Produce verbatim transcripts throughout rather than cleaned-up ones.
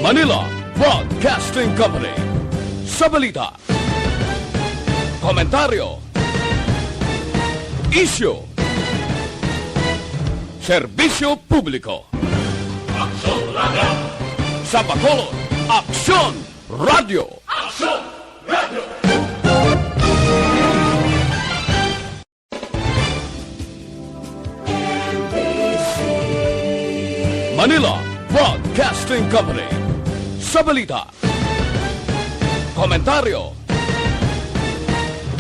Manila Broadcasting Company. Sa balita, komentaryo, isyu, serbisyo publiko. Aksyon Radio. Sa Bacolod, Aksyon Radio. Aksyon Radio. Manila Broadcasting Company. Sa balita, komentaryo,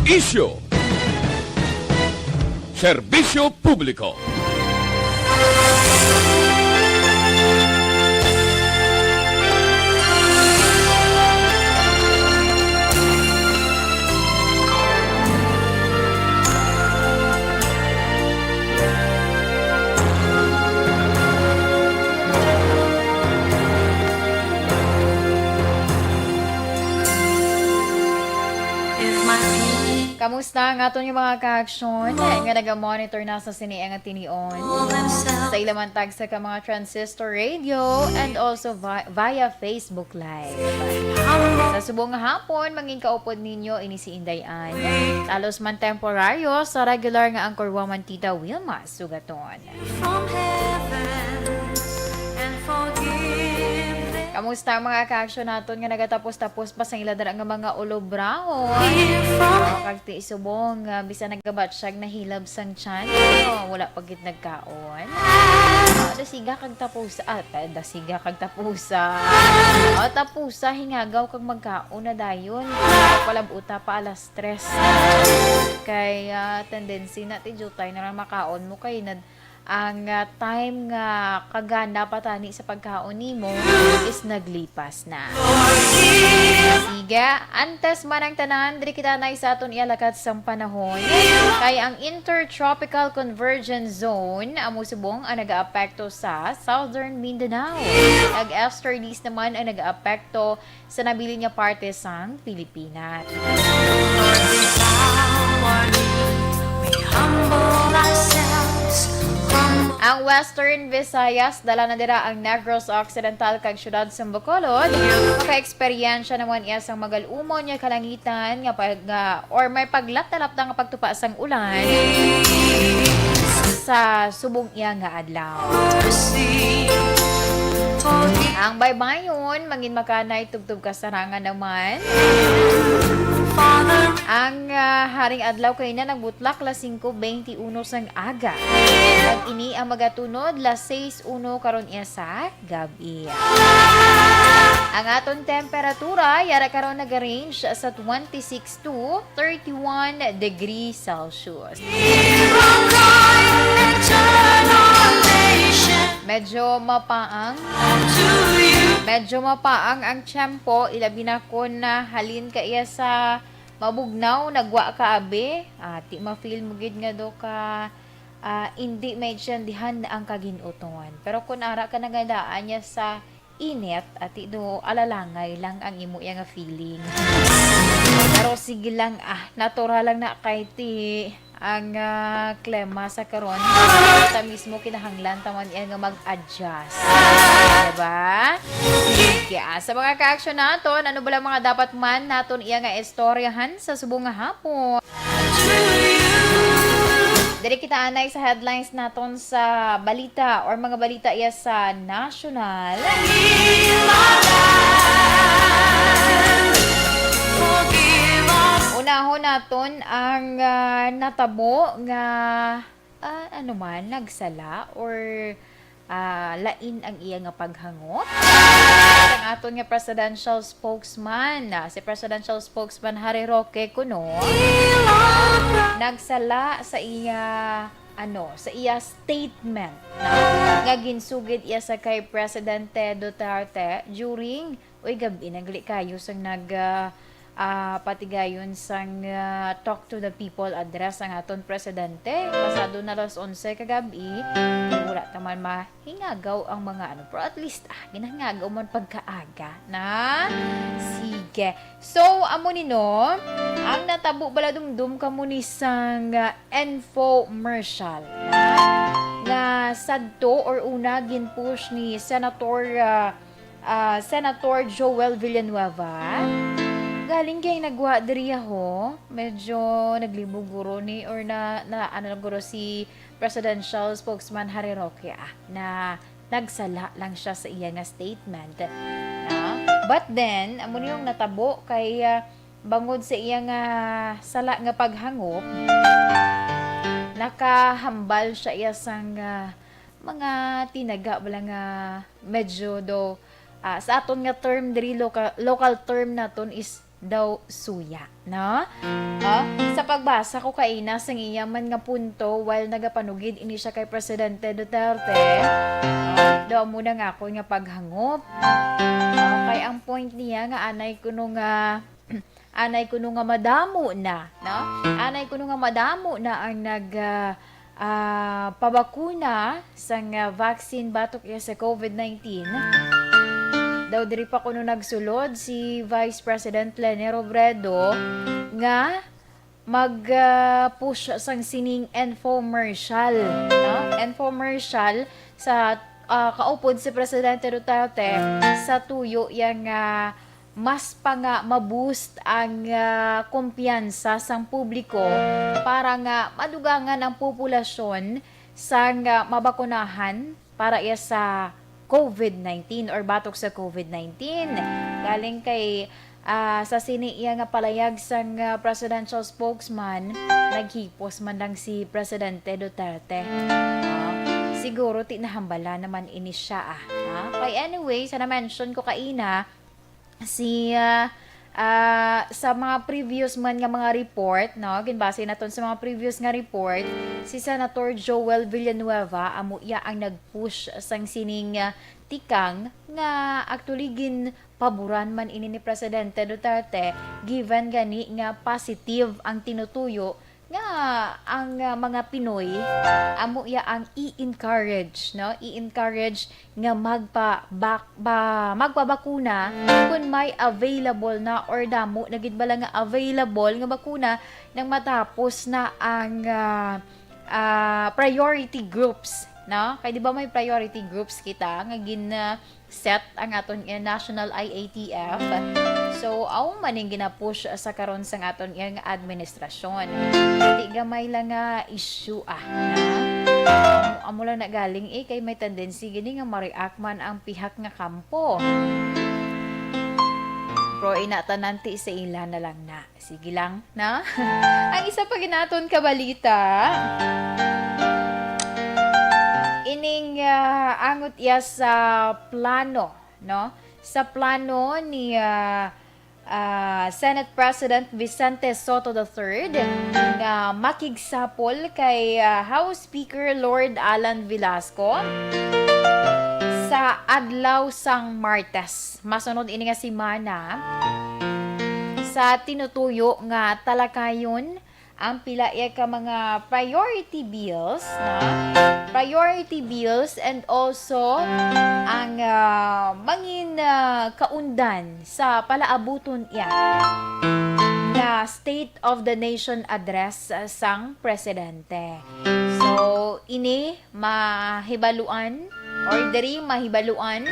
isyu, serbisyo publiko. Kamusta ang aton nga mga ka-aksyon nga naga-monitor na sa sini nga tinion? Sa ila man tagsa ka mga transistor radio and also vi-, via Facebook Live. Sa subong nga hapon, mangin kaupod ninyo ini si Inday Ann. Talos man temporaryo sa regular nga anchor woman Tita Wilma Sugaton. Kamusta ang mga ka-aksyon naton nga nagatapos-tapos pa sa ila dira nga mga ulobrahon? O, kag ti subong, ah, bisan nagabatsyag nahilab sang tiyan, pero wala pa gid nagkaon. Ah, dasiga kag tapusa, ah, ta-, dasiga kag tapusa. Ah, tapusa, hingagaw kag magkaon na dayon. Palabuta pa alas tres. Kay, ah, tendency na ti diutay na lang makaon mo kay nad-, ang, ah, time nga kagana pa tani sa pagkaon nimo is naglipas na. Sige, antes man ang tanan, diri kita na sa aton ialakat sang panahon. Kay ang Intertropical Convergence Zone, amo subong ang nagaapekto sa Southern Mindanao. Nag-easterlies naman ang nagaapekto sa nabilin nga parte sang Pilipinas. Ang Western Visayas, dala na dira ang Negros Occidental kag siyudad sang Bacolod. Makaeksperyensya naman iya sang magal-umon nga kalangitan nga pag-, nga, or may paglatda-lapda nga pagtupa sang ulan sa subong iya nga adlaw. Ang baybayon, mangin makanay tubtob kasarangan naman. Ang, ah, haring adlaw kay na nagbutlak las singko beinti uno sang aga. Kag ini ang magatunod las sais uno karon iya sa gab-i. Ang aton temperatura yara karon nag-range sa twenty-six to thirty-one degrees Celsius. Medyo mapaang, medyo mapaang ang tiyempo, ilabi na kon, ah, halin ka iya sa mabugnaw, nagwa ka abi, ah, ti ma-feel mo gid nga do ka, ah, indi maintindihan ang kagin-uton. Pero kon ara ka nagadaan niya sa init, ati do, alalangay lang ang imo iya nga feeling. Pero sige lang, ah, natural lang na kay ti ang, ah, klima sa karon. Kita mismo kinahanglan ta man iya nga mag-adjust. Diba? Sige, ah, sa mga ka-action naton, ano ba lang mga dapat man naton iya nga istoryahan sa subong nga hapon? Diri kita anay sa headlines naton sa balita or mga balita iya sa nasyonal. Unahon naton ang, ah, natabo nga, ah, ano man, nagsala or ah, lain ang iya nga paghangop. Ang aton nga presidential spokesman, ah, si presidential spokesman Harry Roque kuno nagsala sa iya, ano, sa iya statement, no, nga ginsugid iya sa kay Presidente Duterte during, uy, gab-i, nagli kayo sang nag, ah, ah, patigayon sang, ah, Talk to the People address ang aton presidente. Pasado na alas onse kagabi, wala ta man mahingagaw ang mga ano, pero at least, ah, ginahingagaw man pagkaaga na. Sige. So, amo ni, no, ang natabo bala dumdum kamo ni sang, ah, infomercial na, nga sadto or una gin-push ni Senator, ah, ah, Senator Joel Villanueva. Galing kay nagwa diri ho, medyo naglibog guro ni or na, na ano guro si presidential spokesman Harry Roque, ah, na nagsala lang siya sa iya nga statement. No? But then, amo ni yung natabo kay, ah, bangod sa iya nga sala nga paghangop, nakahambal siya iya sang, ah, mga tinaga bala nga medyo daw, ah, sa aton nga term diri, local, local term naton is daw suya, no? Ah, sa pagbasa ko kaina sang iya man nga punto while nagapanugid ini siya kay Presidente Duterte, ah, daw amo na nga ako nga paghangop. Ah, kay ang point niya nga anay kuno nga anay kuno nga madamo na, no? Anay kuno nga madamo na ang nag, ah, ah, pabakuna sang, ah, vaccine batok iya sa COVID nineteen. Daw diri pa kuno nagsulod si Vice President Leni Robredo nga mag, ah, push sang sining infomercial, no? Infomercial sa, ah, kaupod si Presidente Duterte sa tuyo iya nga mas pa nga ma-boost ang, ah, kumpiyansa sang publiko para nga madugangan ang populasyon sang, ah, mabakunahan para iya sa COVID nineteen or batok sa COVID nineteen. Galing kay, ah, sa sini iya nga palayag sang, ah, presidential spokesman, naghipos man lang si Presidente Duterte. Ah, siguro ti nahambala naman ini siya, ah. Ah, kay anyway, sa na-mention ko kaina, si, ah, ah, sa mga previous man nga mga report, no, ginbase naton sa mga previous nga report, si Senator Joel Villanueva amo iya ang nag-push sang sining, ah, tikang nga actually ginpaboran man ini ni Presidente Duterte, given gani nga positive ang tinutuyo nga ang, ah, mga Pinoy amo iya ang i-encourage, no? I-encourage nga magpa-, bak-, ba-, magpabakuna kung may available na or damo na gid bala nga available nga bakuna nang matapos na ang, ah, ah, priority groups, no? Kay di ba may priority groups kita nga gin, ah, set ang aton nga national I A T F. So, amo man ning ginapush sa karon sang aton nga administrasyon. Di gamay lang nga issue, ah, na. Amo, amo lang na galing, eh, kay may tendency gini nga ma-react man ang pihak nga kampo. Pero ina, tanan ti sa ila na lang na. Sige lang, no? Ang isa pa ginaton ka balita, ining, ah, angot iya sa plano, no? Sa plano ni, ah, ah, Senate President Vicente Sotto the third nga makigsapol kay, ah, House Speaker Lord Alan Velasco sa adlaw sang Martes. Masunod ini nga semana sa tinutuyo nga talakayon ang pila iya ka mga priority bills, na priority bills, and also ang, ah, mangin, ah, kaundan sa palaabuton iya nga State of the Nation Address, ah, sang Presidente. So, ini mahibaluan or diri mahibaluan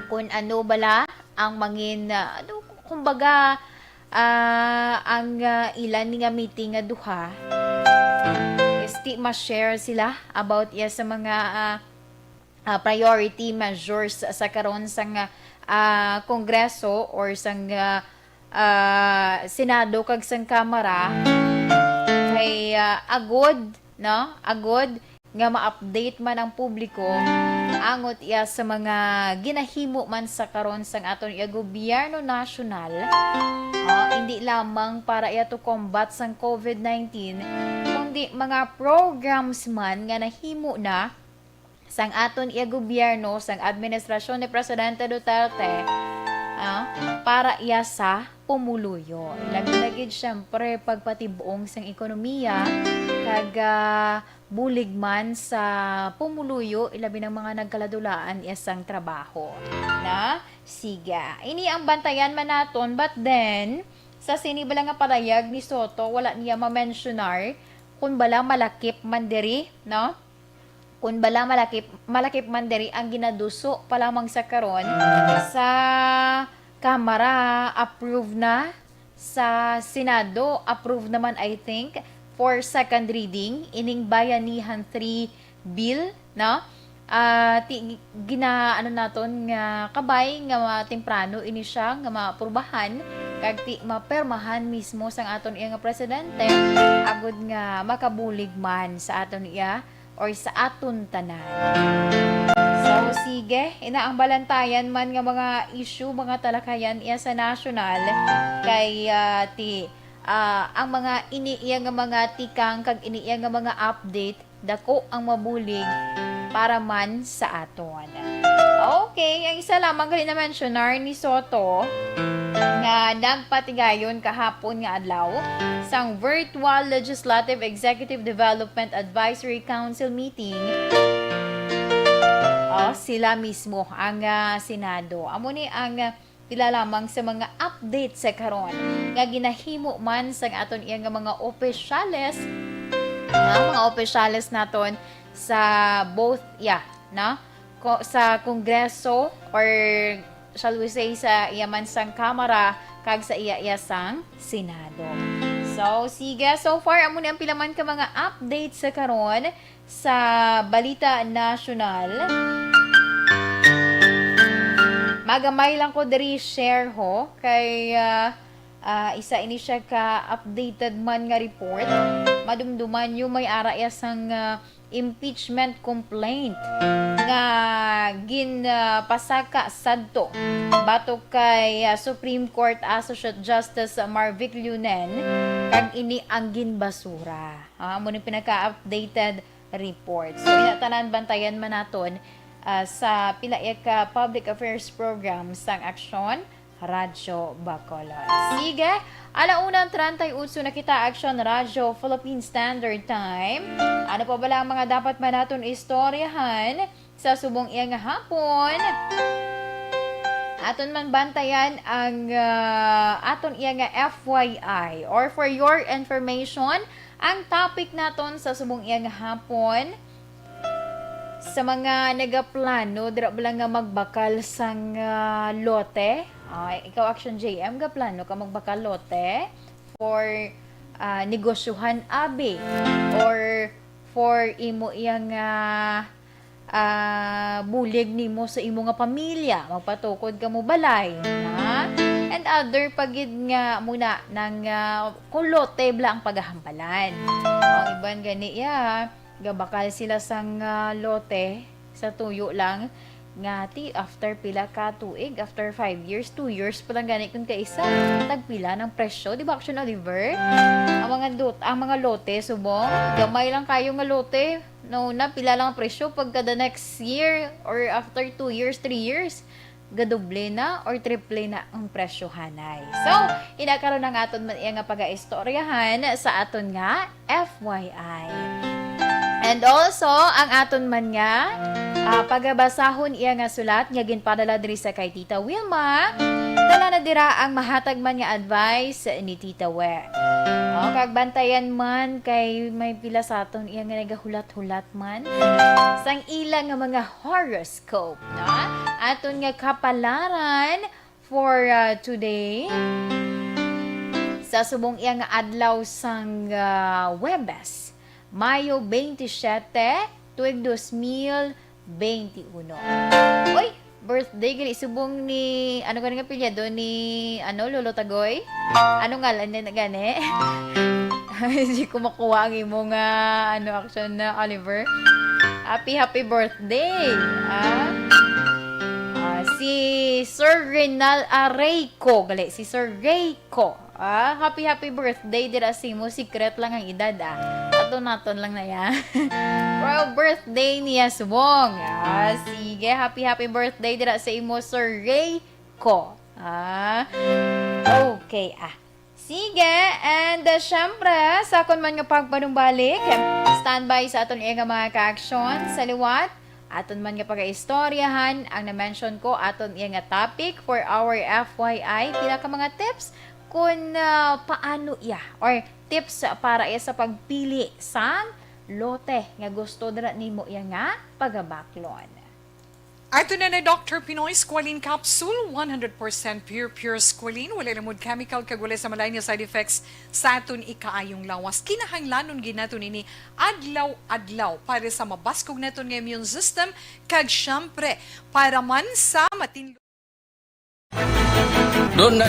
kung ano bala ang mangin, ah, ano, kumbaga, ah, ang, ah, ilan nga meeting nga duha, is ti ma-share sila about iya sa mga, ah, ah, priority measures sa karon sang, ah, Kongreso or sang, ah, ah, Senado kag sang Kamara. Kay, ah, agod, no? Agod nga ma-update man ang publiko angot iya sa mga ginahimo man sa karon sang aton iya gobyerno nasyonal, ah, hindi lamang para iya to combat sang COVID nineteen, kundi mga programs man nga nahimo na sang aton iya gobyerno, sang administrasyon ni Presidente Duterte, ah, para iya sa pumuluyo. Labi na gid, syempre, pagpatibong sang ekonomiya, kag, ah, bulig man sa pumuluyo, ilabi ng mga nagkaladulaan iya sang trabaho. Na, sige. Ini ang bantayan man naton, but then, sa sini bala nga palayag ni Sotto, wala niya ma-mentionar kung bala malakip man diri, no? Kun bala malakip, malakip man diri ang ginaduso pa lamang sa karon sa Kamara, approve na, sa Senado, approve naman, I think, for second reading ining Bayanihan three bill, no? Ah, ti, gina, ano naton nga kabay nga ma-, temprano ini siya nga maaprubahan kag ti mapermahan mismo sang aton iya nga presidente, agud nga makabulig man sa aton iya or sa aton tanan. So, sige, ina ang balantayan man nga mga issue, mga talakayan iya sa national, kay, ah, ti, ah, ang mga ini iya nga mga tikang kag ini iya nga mga update, dako ang mabulig para man sa aton. Okay, ang isa lamang gali na mensionar ni Soto nga nagpatigayon kahapon nga adlaw sang Virtual Legislative Executive Development Advisory Council meeting. Oh, sila mismo ang, ah, Senado. Amo ni ang, ah, pila lamang sa mga update sa karon nga ginahimo man sang aton iya nga mga opisyales, nga mga opisyales naton sa both, yeah, no? Ko, sa Kongreso, or shall we say, sa iya man sang Kamara kag sa iya iya sang Senado. So, sige, so far amo ni ang pila man ka mga update sa karon sa balita nasyonal. Magamay lang ko diri share ho kay, ah, ah, isa ini siya ka updated man nga report. Madumduman niyo may ara iya sang, ah, impeachment complaint nga ginpasaka sadto batok kay, ah, Supreme Court Associate Justice Marvic Liunen, kag ini ang ginbasura. Ah, amo ni pinaka-updated report. So, ina tanan bantayan man naton, ah, sa pila ka public affairs program sang Aksyon Radyo Bacolod. Sige, ala una treinta y ocho na kita, Aksyon Radyo Philippine Standard Time. Ano pa bala ang mga dapat man naton istoryahan sa subong iya nga hapon? Aton man bantayan ang, ah, aton iya nga F Y I, or for your information, ang topic naton sa subong iya nga hapon, sa mga nagaplano dira bala nga magbakal sang, ah, lote. Ah, ikaw, Action J M, gaplano ka magbakal lote for, ah, negosyohan, abi, or for imo iya nga, ah, bulig nimo sa imo nga pamilya, magpatukod ka mo balay, ha? And other pa gid nga muna nang, ah, kung lote bala ang pagahambalan. Ang iban gani, ya, gabakal sila sang, ah, lote sa tuyo lang nga ti after pila ka tuig, after five years, two years pa lang gani kung kaisa, tagpila ng presyo, di ba, Action Oliver? Ang mga dot-, ang mga lote, subong, gamay lang kayo nga lote, no, na pila lang ang presyo, pagka the next year or after two years, three years, gadoble na or triple na ang presyohanay. So, ina karon ang aton man iya nga pagaistoryahan sa aton nga F Y I. And also, ang aton man nga, ah, pagabasahon iya nga sulat nga ginpadala diri sa kay Tita Wilma. Dala na dira ang mahatag man nga advice ni Tita We. O, kag bantayan man kay may pila sa aton iya nga nagahulat-hulat man sang ila nga mga horoscope, no? Aton nga kapalaran for, ah, today, sa subong iya nga adlaw sang, ah, Huwebes, Mayo twenty-seven, tuig dos mil twenty-uno. Uy, birthday gali subong ni, ano gani nga apelyido ni, ano, Lolo Tagoy? Ano ngalan niya na gani? Hindi ko makuha ang imo nga, ano, action na, Oliver. Happy, happy birthday, ah. Ah, si Sir Renal, ah, Reyco, gali, si Sir Reyco. Ah, happy, happy birthday dira sa imo. Secret lang ang edad, ah. Ato naton lang na ya. Pero birthday niya subong. Ah, sige, happy, happy birthday dira sa imo, Sir Reyco. Ah, okay, ah. Sige, and, uh, syempre, sa akon man nga pagpanumbalik, standby sa aton iya nga mga ka-action sa liwat. Aton man nga pagaistoryahan ang na-mention ko, aton iya nga topic for our F Y I. Pila ka mga tips kung, uh, paano iya, or tips para iya sa pagpili sang lote nga gusto dira nimo iya nga pagabaklon. Ato na na Doctor Pinoy Squalene Capsule, one hundred percent pure, pure squalene. Wala lamod chemical kag wala sa malay niya side effects sa aton ikaayong lawas. Kinahanglanon gid naton ini adlaw-adlaw para sa mabaskog naton nga immune system kag, syempre, para man sa matin- Doon na.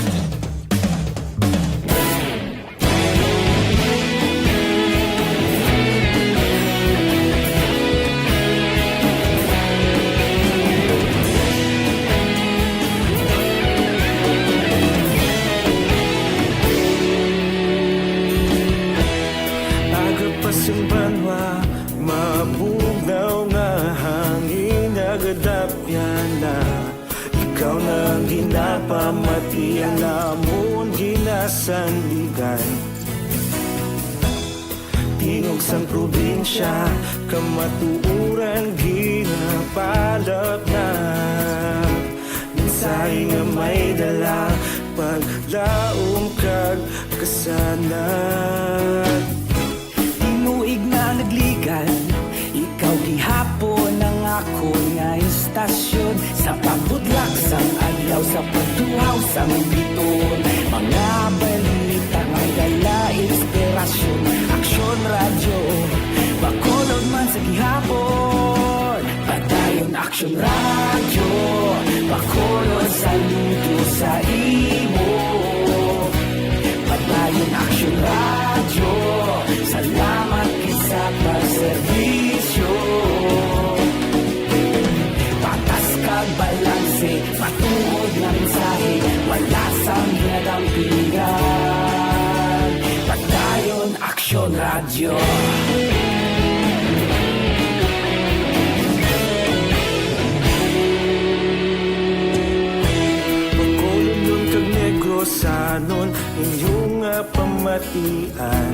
Aga pa sing banwa, mabugnaw nga hangin nagadapyan na. Ikaw na ang ginapamati, ang amon ginasandigan. Tingog sang probinsya, kamatuoran ginapalapnag. Mensahe nga may dala, paglaom kag kasanag. Tinuig na nagligan, ikaw gihapon ang akon nga istasyon. Sa pagbutlak sang adlaw, sa pagtuhaw sang biton, mga balita nga may dala inspirasyon. Aksyon Radyo, Bacolod man sa gihapon. Padayon Aksyon Radyo, Bacolod, saludo sa imo. Padayon Aksyon Radyo, salamat gid sa pagserbisyo. Patas kag balanse, matuod nga mensahe, wala sang ginadampigan. Padayon Aksyon Radyo. Bacolodnon kag Negrosanon, inyo nga pamatian.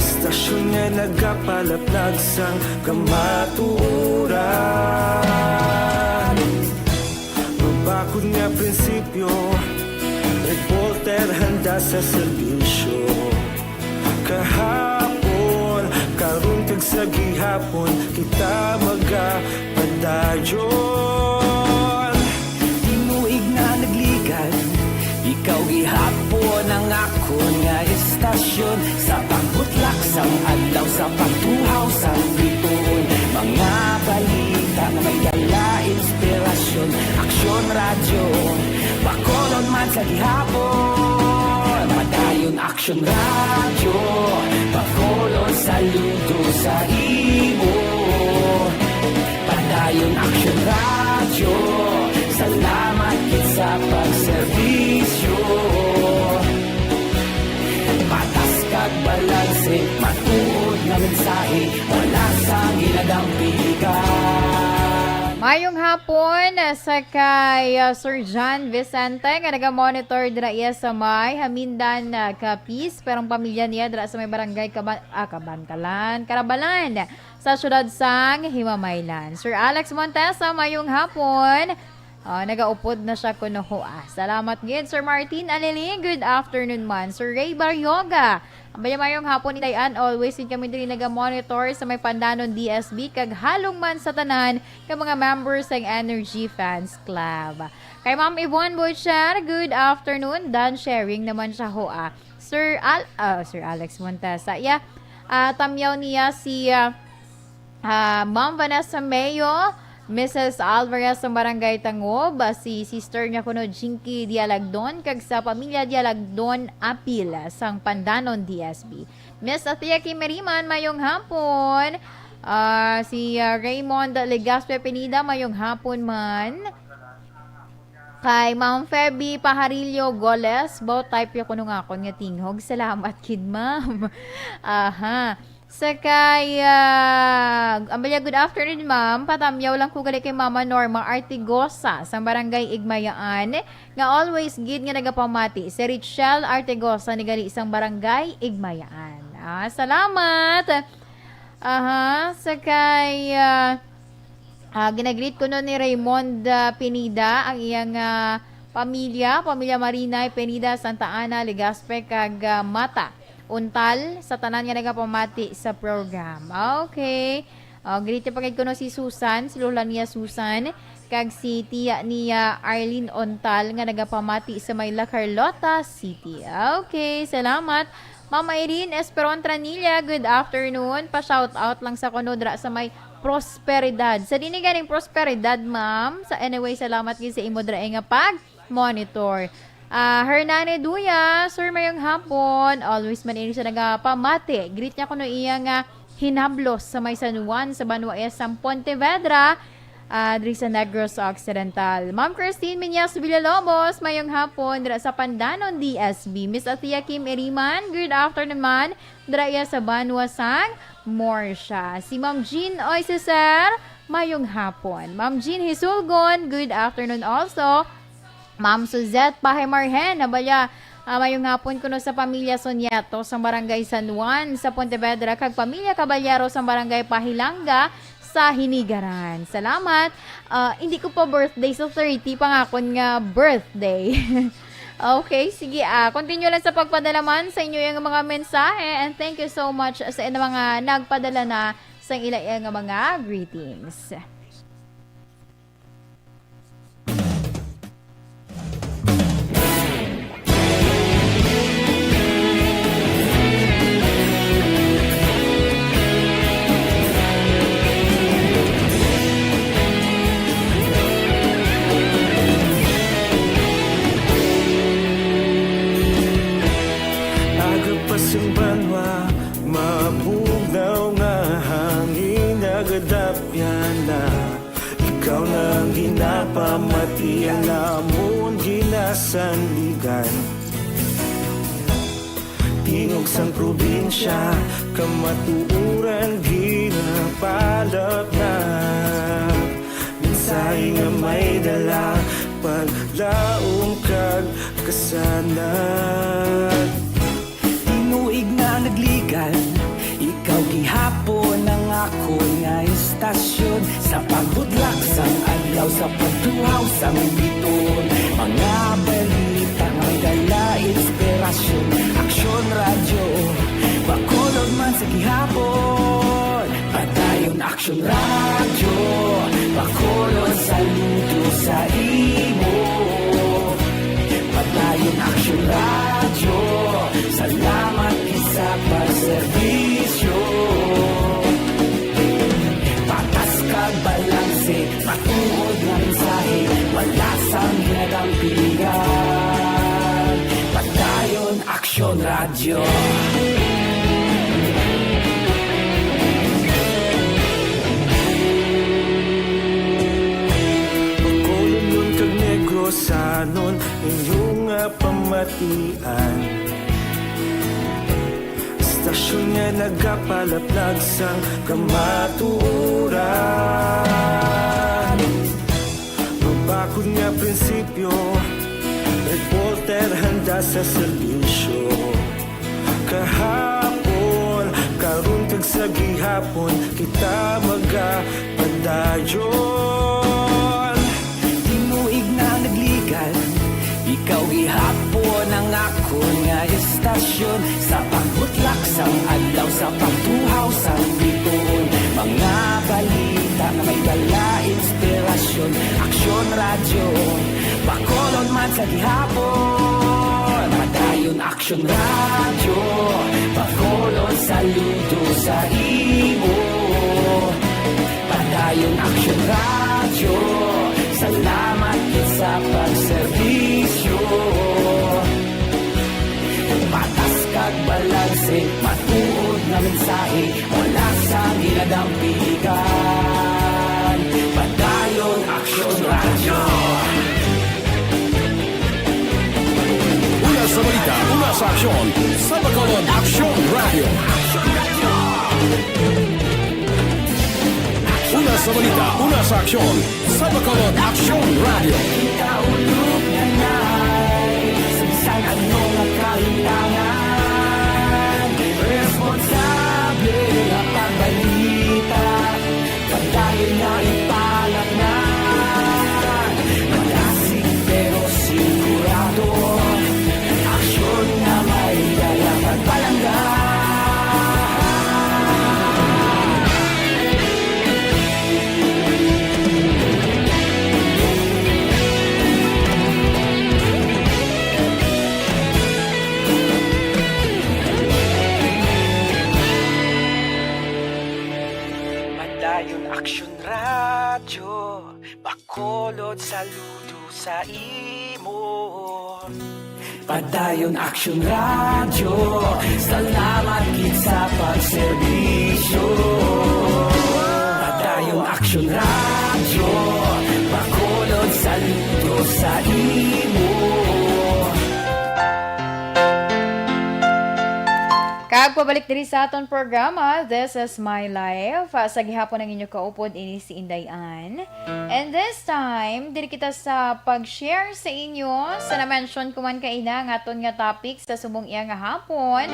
Istasyon nga nagapalaplag sang kamatuoran. Mabakod nga prinsipyo, reporter handa sa serbisyo. Kahapon, karon kag sa gihapon, kita magapadayon. Tinuig na nagligan, ikaw gihapon ang akon nga istasyon. Sa pagbutlak sang adlaw, sa pagtuhaw sang bituon, mga balita nga may dala inspirasyon. Aksyon Radyo, Bacolod man sa gihapon. Padayon Aksyon Radyo, Bacolod, saludo sa imo. Padayon Aksyon Radyo, salamat gid sa pagserbisyo. Patas kag balanse, matuod nga mensahe, wala sang ginadampigan. Mayong hapon sa kay, ah, Sir John Vicente nga naga-monitor dira iya sa may Hamindan, ah, Capiz, pero ang pamilya niya dira sa may barangay Kaban-, ah, Kabankalan, Karabalan, sa siyudad sang Himamaylan. Sir Alex Montesa, mayong hapon. Ah, nagaupod na siya kuno ho, ah. Salamat gid, Sir Martin Aliling. Good afternoon man. Sir Ray Barrioga, ang mayong hapon, Inday Ann. Always gid kami diri naga-monitor sa may Pandanon D S B kag halong man sa tanan ka mga members sang Energy Fans Club. Kay Ma'am Yvonne Butcher, good afternoon. Dan sharing naman siya ho, ah. Sir Al-, ah, Sir Alex Montesa. Yeah. Ah, tamyaw niya si, ah, ah, Ma'am Vanessa Mayo, Missus Alvarez sa Barangay Tangob, ah, si sister niya kuno Jinky Dialagdon, kag sa pamilya Dialagdon Apil, ah, sang Pandanon D S B. Miss Athea Kimeriman, mayong hapon. Ah, si, ah, Raymond Legaspi Pinida, mayong hapon man. Kay Ma'am Feby Pajarillo Goles, both type ya kuno nga akon nga tingog. Salamat gid, ma'am. Aha. Sa kay, ah, ang balya, good afternoon, ma'am. Patamyaw lang ko gali kay Mama Norma Artigosa sa Barangay Igmayaan, nga always gid nga nagapamati. Si Richelle Artigosa ni gali sang Barangay Igmayaan. Ah, salamat. Aha, sa kay, ah, ah, ginagreet kuno ni Raymond, ah, Pinida ang iyang, ah, pamilya, pamilya Marinay Pinida, Santa Ana, Legazpi, kag, ah, Mata. Untal, sa tanan nga nagapamati sa program. Okay. Oh, greet niya pa gid kuno si Susan, si lola niya Susan, kag si tiya niya Arlene Ontal nga nagapamati sa may La Carlota City. Okay, salamat. Ma'am Irene Esperon Tranilla, good afternoon. Pa-shout out lang sa kuno dra sa may Prosperidad. Sa dini ganing Prosperidad, ma'am. Sa anyway, salamat gid sa imo dra nga pag-monitor. Ah, Hernane Duya, sir, mayong hapon. Always man ini siya nagapamati. Greet niya kuno iya nga hinablos sa may San Juan, sa banwa iya sang Pontevedra, ah, diri sa Negros Occidental. Ma'am Christine Miñas Villalobos, mayong hapon, dira sa Pandanon, D S B. Miss Athea Kim Iriman, good afternoon man, dira iya sa banwa sang Morsha. Si Ma'am Jean Oy Cesar, mayong hapon. Ma'am Jean Hisulgon, good afternoon also. Ma'am Suzette Pahe Marhen, nabalya, ah, mayong hapon kuno sa pamilya Soniato sa Barangay San Juan sa Pontevedra kag pamilya Caballero sa Barangay Pahilanga sa Hinigaran. Salamat. Ah, hindi ko pa birthday, so thirty pa nga akon nga birthday. Okay, sige, ah, continue lang sa pagpadala man sa inyo yung mga mensahe, and thank you so much sa mga nagpadala na sa ila nga mga greetings. Aga pa sing banwa, mabugnaw nga hangin nagadapyan na. Ikaw na ang ginapamati, ang amon ginasandigan. Tingog sang probinsya, kamatuoran ginapalapnap. Mensahe nga may dala, paglaom kag kasanag. Tinuig na nagligan, ikaw gihapon ang akon nga istasyon. Sa pagbudlak sang adlaw, sa pagtuhaw sang biton, mga balita may dala inspirasyon. Aksyon Radyo, Bacolod man sa gihapon. Padayon Aksyon Radyo, Bacolod, saludo sa imo. Padayon Aksyon Radyo, salamat gid sa pagserbisyo. Patas kag balanse, matuod nga mensahe, wala sang hinadampingan. Padayon Aksyon Radyo. Bacolodnon kag Negrosanon, inyo nga pamatian. Istasyon nga nagapalaplag sang kamatuoran. Mabakod nga prinsipyo, reporter handa sa serbisyo. Kahapon, karon kag sa gihapon, kita magapadayon. Tinuig na nagligan, ikaw gihapon ang akon nga istasyon. Sa pagbutlak sang adlaw, sa pagtuhaw sang bituon, mga balita nga may dala inspirasyon. Aksyon Radyo, Bacolod man sa gihapon. Padayon Aksyon Radyo, Bacolod, saludo sa imo. Padayon Aksyon Radyo, salamat gid sa pagserbisyo. Patas kag balanse, matuod nga mensahe, wala sang ginadampigan. Padayon Aksyon Radyo. Una sa balita, una sa aksyon, sa Bacolod Aksyon Radyo. Una sa balita, una sa aksyon, sa Bacolod Aksyon Radyo. Sa bisan ano nga kalintangan, responsable nga pagbalita, padayon nga ipangatnan. Malasig pero sigurado, aksyon nga may dala pagpalangga. Padayon Aksyon Radyo, Bacolod, saludo sa imo. Padayon Aksyon Radyo, salamat gid sa pagserbisyo. Padayon Aksyon Radyo, Bacolod, saludo sa imo. Kag pabalik diri sa aton programa, This is My Life. Ah, sa gihapon ang inyo kaupod, ini si Inday Ann. And this time, diri kita sa pag-share sa inyo sa na-mention ko man kaina nga aton nga topic sa subong iya nga hapon,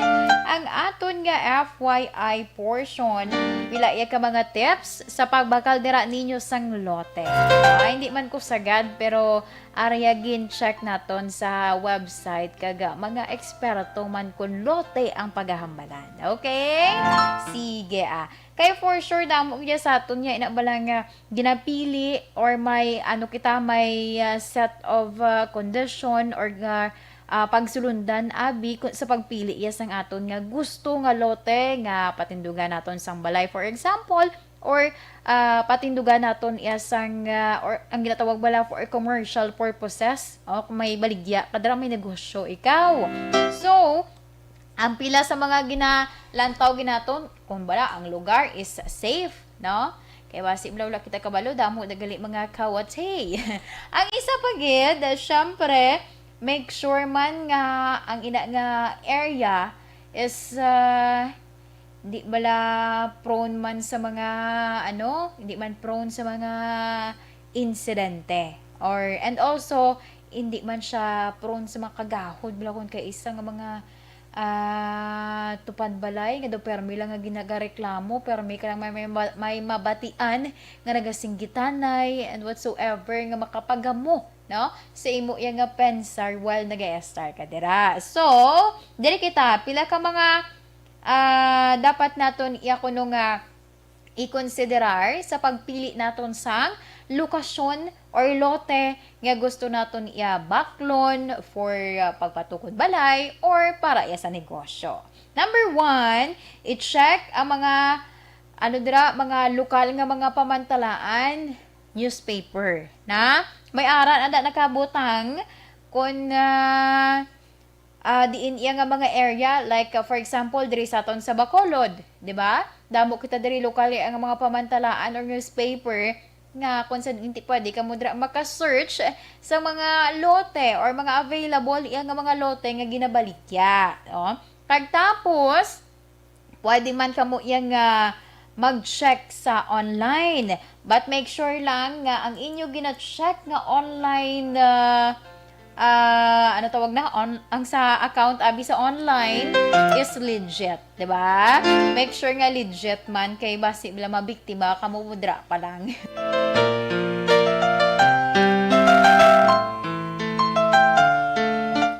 ang aton nga F Y I portion. Pila iya ka mga tips sa pagbakal dira ninyo sang lote. Ah, hindi man ko sagad, pero araya gin-check naton sa website, kag, ah, mga eksperto man kun lote ang pagahambalan. Okay? Sige, ah. Kay for sure, damo gid sa aton nga ina bala nga ginapili or may, ano, kita, may, ah, set of, ah, condition or nga, ah, pagsulundan, abi, kun sa pagpili iya sang aton nga gusto nga lote nga patindugan naton sang balay, for example, or, ah, patindugan naton iya sang, ah, or ang ginatawag bala for commercial purposes, o kung may baligya ka dira, may negosyo ikaw. So, ang pila sa mga ginalantaw gid naton, kung bala ang lugar is safe, no? Kay basi bala wala kita kabalo, damo na gali mga kawate. Ang isa pa gid, syempre, make sure man nga ang ina nga area is, ah, di bala prone man sa mga, ano, hindi man prone sa mga insidente. Or, and also, hindi man siya prone sa mga kagahod, bala kung kay isa nga mga, ah, tupad balay nga daw permi lang nga ginagareklamo, permi ka lang may, may, ma-, may mabatian nga nagasinggitanay and whatsoever nga makapagamo, no, sa imo iya nga pensar while nag-e-estar ka dira. So, diri kita, pila ka mga, ah, dapat naton iya kuno nga ikonsiderar sa pagpili naton sang lokasyon or lote nga gusto naton iya baklon for, ah, pagpatukod balay or para iya sa negosyo. Number one, i-check ang mga, ano dira, mga lokal nga mga pamantalaan, newspaper, na may ara na da nakabutang kun, ah, ah, diin iya nga mga area, like, ah, for example, diri sa aton sa Bacolod, di ba? Damo kita diri lokal nga mga pamantalaan or newspaper nga kung sa hindi pwede ka mo dira maka-search sa mga lote or mga available iya nga mga lote nga ginabaligya, oh. Kag tapos, pwede man kamo iya nga mag-check sa online. But make sure lang nga ang inyo gina-check nga online, ah, ah, ano tawag na? On-, ang sa account abi sa online is legit, di ba? Make sure nga legit man kay basi bala mabiktima kamo, mudra pa lang.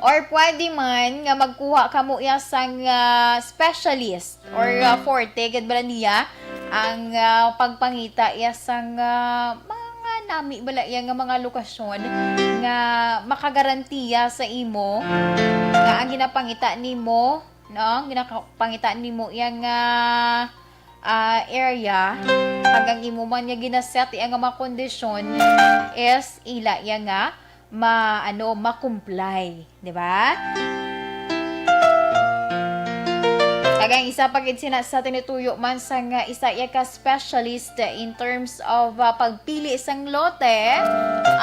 Or pwede man nga magkuha kamo iya sang, ah, specialist or, ah, forte gid bala niya ang, ah, pagpangita iya sang, ah, mga nami bala iya nga mga lokasyon nga makagarantiya sa imo nga ang ginapangita nimo, no, ginapangita nimo iya nga, ah, area, kag ang imo man nga ginaset iya nga mga kondisyon is ila iya nga ma-, ano, ma-comply, di ba? Kag ang isa pa gid sina sa tinutuyo man sang isa iya ka specialist in terms of, ah, pagpili sang lote,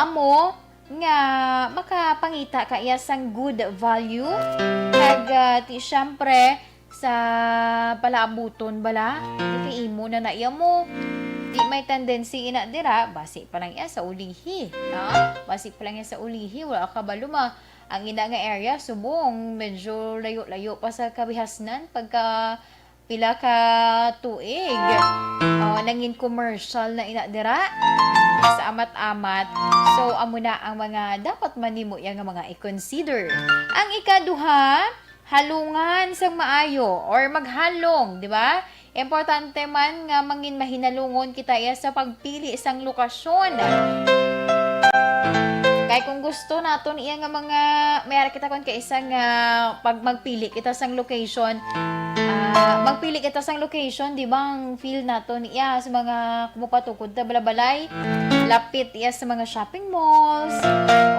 amo nga makapangita ka iya sang good value, kag, ah, ti, syempre, sa palaabuton bala, di kay imo na na iya mo. Di may tendency ina dira, basi pa lang iya sa ulihi, no? Basi pa lang iya sa ulihi, wala ka balo ma-, ang ina nga area, subong medyo layo-layo pa sa kabihasnan pagka pila ka tuig. Oh, nangin commercial na ina dira. Sa amat-amat. So, amo na ang mga dapat man nimo iya nga mga i-consider. Ang ikaduha, halungan sang maayo or maghalong, di ba? Importante man nga mangin mahinalungon kita iya sa pagpili sang lokasyon. Kay kung gusto naton iya nga mga, may ara kita kon kay isa nga pag magpili kita sang location, Ah, magpili kita sang location, di ba? Ang feel naton iya sa mga kumupatukod ta balabalay, lapit iya sa mga shopping malls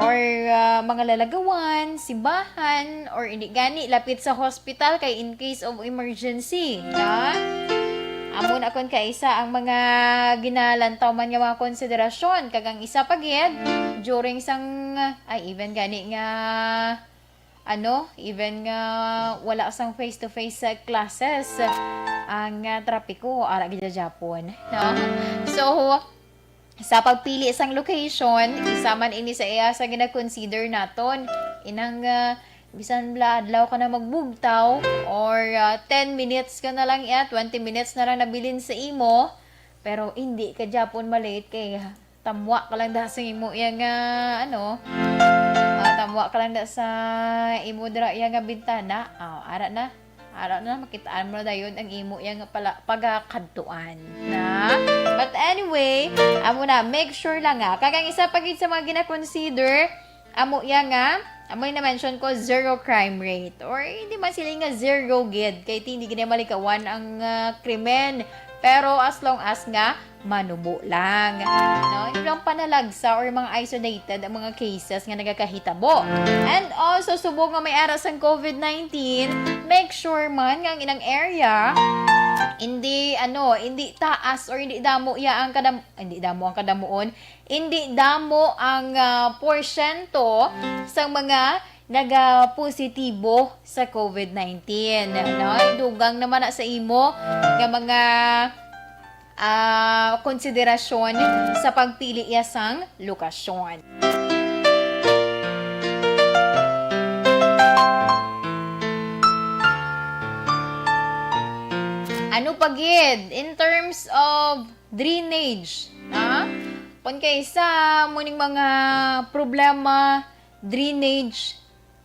or, ah, mga lalagawan, simbahan, or hindi gani lapit sa hospital kay in case of emergency, na? Amo na kon kaisa ang mga ginalantaw man nga mga konsiderasyon, kag ang isa pa gid during sang, ay, even gani nga ano, even nga wala sang face-to-face sa classes, ang, ah, trapiko ara gid gyapon, no? So, sa pagpili sang location, isa man ini sa iya sa gina-consider naton. Inang, ah, bisan bala adlaw ka na magbugtaw or, ah, ten minutes ka na lang iya, twenty minutes na lang nabilin sa imo, pero hindi ka gyapon ma-late kay tamwa ka lang da sa imo iya nga, ano, ah, tamwa ka lang da sa imo dira iya nga bintana. Ah, ara na. Ara na, makitaan mo na dayon ang imo iya nga pala, pagakadtuan. Na? But anyway, amo na, make sure lang, ah. Kag ang isa pa gid sa mga gina-consider, amo iya nga, amo yung na-mention ko, zero crime rate. Or hindi man sila nga zero gid, kay ti-, hindi gid malikawan ang, ah, krimen. Pero as long as nga manubo lang. No? Hindi lang panalagsa or mga isolated ang mga cases nga nagakahitabo. And also, subong nga may ara sang covid nineteen, make sure man nga ang inang area, hindi, ano, hindi taas or hindi damo iya ang kadam-, hindi damo ang kadamuon, hindi damo ang, ah, porsyento sa mga nagapositibo sa covid nineteen. No? Dugang naman na sa imo nga mga, ah, konsiderasyon sa pagpili iya sang lokasyon. Ano pa gid in terms of drainage, ha? Kung kaisa mo ning mga problema, drainage,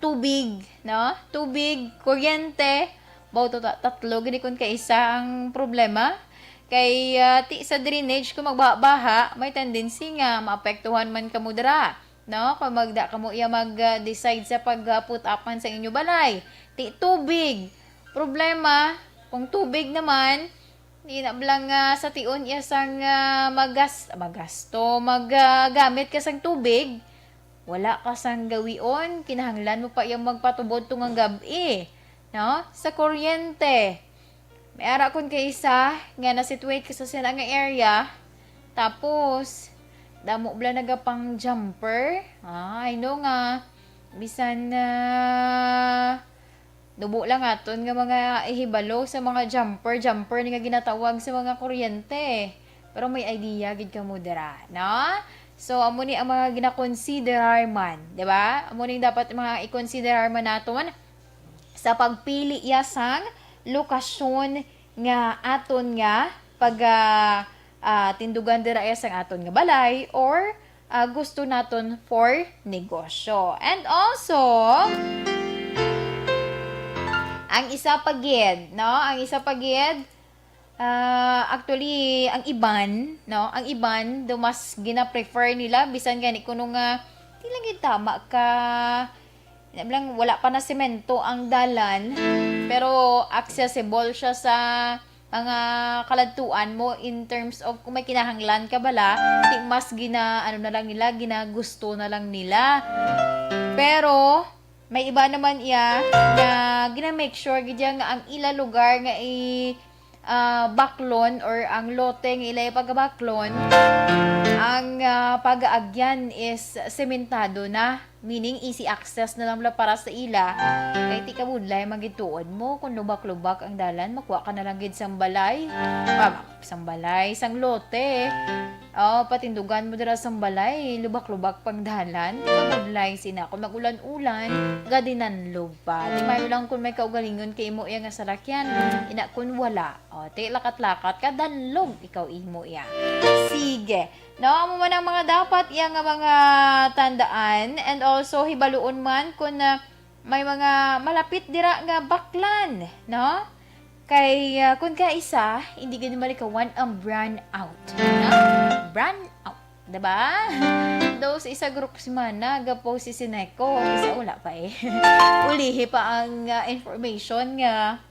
tubig, no? Tubig, kuryente, baw to ta-, tatlo gid kun kaisa ang problema. Kay, ah, ti sa drainage, kung magbaha-baha, may tendency nga maapektuhan man kamo dira, no? Kung magda kamo iya mag, ah, decide sa pag, ah, put up man sa inyo balay. Ti tubig, problema, kung tubig naman, di na lang, ah, sa tion iya sang, ah, magas-, magasto, mag, ah, gamit ka sang tubig, wala ka sang gawion, kinahanglan mo pa iya magpatubod tungang gab-i, no? Sa kuryente, may ara kun kaisa nga na-situate ka sa sina nga area, tapos, damo bala nagapang jumper. Ah, I know nga, bisan na nubo lang aton nga mga ihibalo sa mga jumper, jumper ni nga ginatawag sa mga kuryente. Pero may idea gid kamo dira, no? So, amo ni ang mga ginakonsiderar man, di ba? Amo ni dapat mga ikonsiderar man naton sa pagpili iya sang lokasyon nga aton nga pag, ah, ah, tindugan dira iya sang aton nga balay or, ah, gusto naton for negosyo. And also, ang isa pa gid, no? Ang isa pa gid, ah, actually, ang iban, no? Ang iban, do mas gina-prefer nila, bisan gani kuno nga, di lang gid tama ka, di lang, wala pa na semento ang dalan, pero accessible siya sa mga kaladtuan mo in terms of kung may kinahanglan ka bala, di mas gina-, ano na lang nila, ginagusto na lang nila. Pero, may iba naman iya nga gina-make sure gid iya nga ang ila lugar nga i-, ah, baklon or ang lote nga ila pagabaklon, ang, ah, pag-aagyan is sementado na, meaning easy access na lang bala para sa ila. Kay ti kabudlay man gid tuod mo kung lubak-lubak ang dalan, makuha ka na lang gid sang balay. Ah, sang balay, sang lote. Oh, patindugan mo dira sang balay, lubak-lubak pang dalan. Kabudlay sina, kung mag-ulan-ulan, gadinanlog pa. Di maayo lang kung may kaugalingon kay imo iya nga salakyan. Ina, kung wala, oh, ti lakat-lakat ka, danlog ikaw imo iya. Sige. No, amo man ang mga dapat iya nga mga tandaan. And also, hibaluon man kung, ah, may mga malapit dira nga baklan, no? Kay, ah, kung kaisa, hindi gid malikawan ang brownout, no? Brownout, diba? Though sa isa group si Mana, gapo si Sineco, isa wala pa eh. Ulihi pa ang, ah, information nga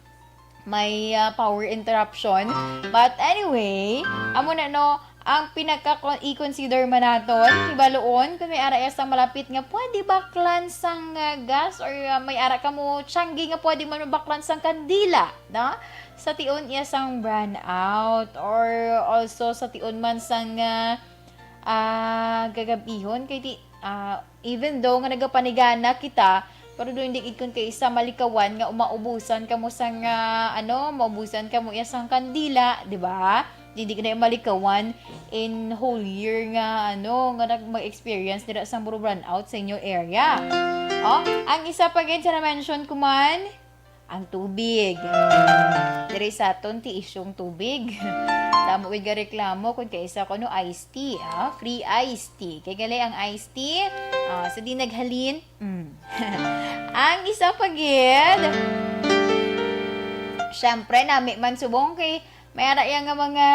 may, ah, power interruption. But anyway, amo na, no, ang pinaka-, i-consider man naton, hibaluon kung may ara iya sang malapit nga pwede baklan sang, ah, gas, or, ah, may ara kamo tiyanggi nga pwede man mabaklan sang kandila, no? Sa tion iya sang brownout, or also sa tion man sang, ah, ah, gagabihon, kay di, ah, even though nga nagapanigana kita, pero doon di gid kun kay isa malikawan nga umaubusan kamo sang, ah, ano, maubusan kamo iya sang kandila, di ba? Di, di ka na malikawan in whole year nga, ano, nga nag-, mag-experience dira sang brownout sa inyo area. Oh, ang isa pa gid sa na-mention ko man, ang tubig. Diri sa aton, tiis yung tubig. Damo gid gareklamo kung kaisa kuno iced tea, ah, free iced tea. Kay gali ang iced tea, ah, sa di naghalin, mm. Ang isa pa gid, syempre, nami man subong kay may ara iya nga mga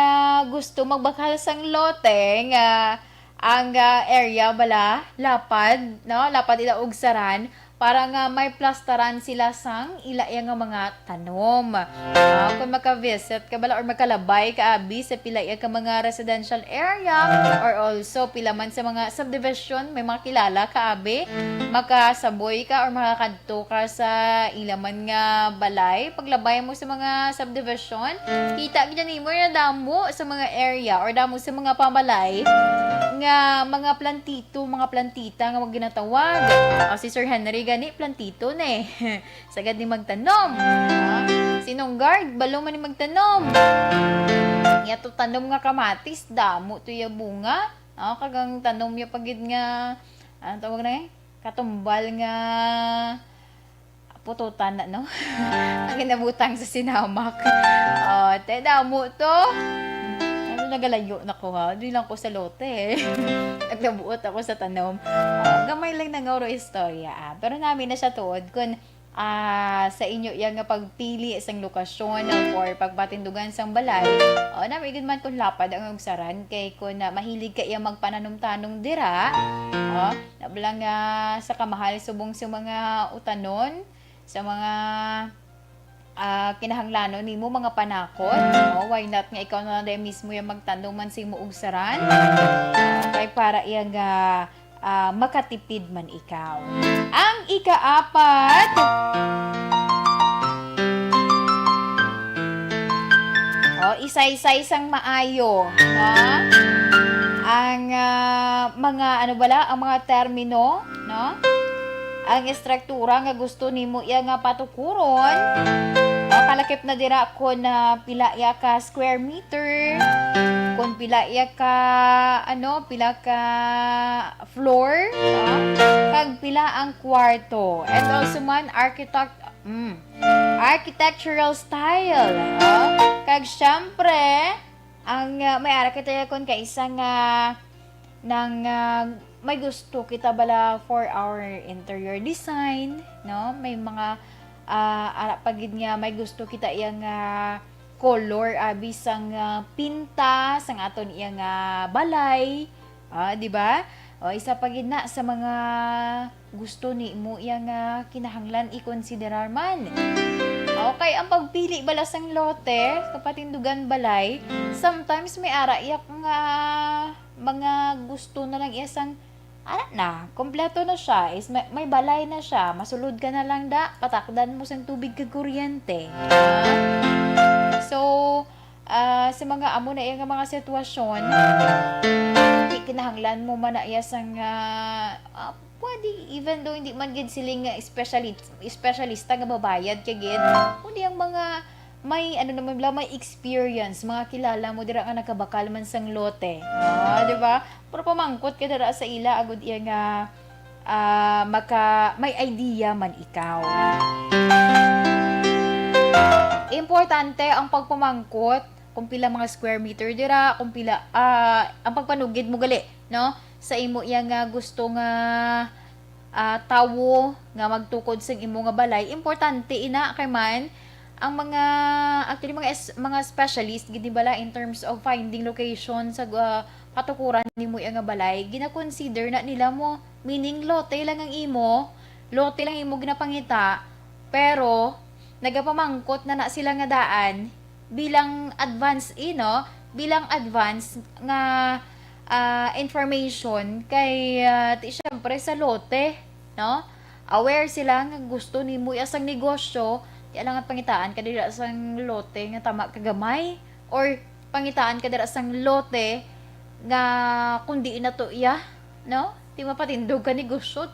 gusto magbakal sang lote nga ang, ah, area bala lapad, no? Lapad ila ugsaran para nga may plastaran sila sang ila iya nga mga tanom. Ah, kung maka-visit ka bala or makalabay ka abi sa pila iya ka mga residential area or also pila man sa mga subdivision, may mga kilala ka abi, makasaboy ka or makakadto ka sa ila man nga balay, paglabay mo sa mga subdivision, kita gid nimo na damo sa mga area or damo sa mga pamalay nga mga plantito, mga plantita nga ginatawag. O, si Sir Henry gani, plantito ni. Sagad ni magtanom. Ah, si Nonggard, balo man ni magtanom. Iya to tanom nga kamatis, damo to iya bunga. Ah, kag ang tanom niya pa gid nga, ano tawag na eh? Katumbal nga pututan na, no? Ang ginabutang sa sinamak. Oh, te, damo to. Ano, nagalayo na ko, ha? Di lang ko sa lote, eh. Naglabuot ako sa tanom. Oh, gamay lang na nga oro istorya, ah. Pero nami na siya tuod kun, ah, sa inyo iya nga pagpili sang lokasyon for pagpatindugan sang balay. Oh, nami gid man kun lapad ang ugsaran kay kun, ah, mahilig ka iya magpananom-tanom dira. Oh, nabla nga sa kamahal subong sa mga utanon, sa mga, ah, kinahanglanon nimo, mga panakot, no? Why not nga ikaw na lang mismo yung magtandong man sa imo ugsaran? Kay para iya nga, ah, makatipid man ikaw. Ang ikaapat, oh, isaysay sang maayo, no? Ang, ah, mga, ano bala, ang mga termino, no? Ang estruktura nga gusto nimo iya nga patukuron, o kalakip na dira kon, ah, pila iya ka square meter, kon pila iya ka, ano, pila ka floor, no? Kag pila ang kwarto. And also man, architect-, mm, architectural style, no? Kag syempre, ang, ah, may ara kita kon kaisa nga nang, ah, may gusto kita bala for our interior design, no? May mga, ah, ara pa gid nga may gusto kita iya nga color, abi sang, ah, pinta sang aton iya nga balay. Ah, di ba? O, isa pa gid na sa mga gusto nimo iya nga kinahanglan i-konsiderar man. Okay, ang pagpili bala sang lote, kapatindugan balay, sometimes may ara iya nga mga gusto na lang iya sang, ara na, kompleto na siya, is may, may balay na siya, masulod ka na lang da, patakdan mo sang tubig kag kuryente. Ah? So, ah, sa mga amo na iya nga mga sitwasyon, di kinahanglan mo man na iya sang, ah, ah, pwede, even though hindi man gid sila nga speciali-, specialista nga babayad ka gid, kundi ang mga may, ano naman bala, may experience, mga kilala mo dira nga nakabakal man sang lote. Ah, di ba? Pero pamangkot ka dira sa ila, agud iya nga, ah, maka-, may idea man ikaw. Importante ang pagpamangkot kung pila mga square meter dira, kung pila, ah, ang pagpanugid mo gali, no? Sa imo iya nga gusto nga, ah, tawo nga magtukod sa imo nga balay. Importante ina kay man ang mga, actually, mga es-, mga specialist gid ni bala in terms of finding location sa, ah, patukuran nimo iya nga balay. Gina-consider na nila mo, meaning lote lang ang imo, lote lang imo ginapangita, pero nagapamangkot na na sila nga daan bilang advance, eh, no? Bilang advance nga, ah, information kay, ah, ti, syempre, sa lote, no? Aware sila nga gusto nimo iya sang negosyo, ti alangan pangitaan ka dira sang lote nga tama kagamay, or pangitaan ka dira sang lote nga kung diin na to iya, no? Ti mapatindog ka negosyo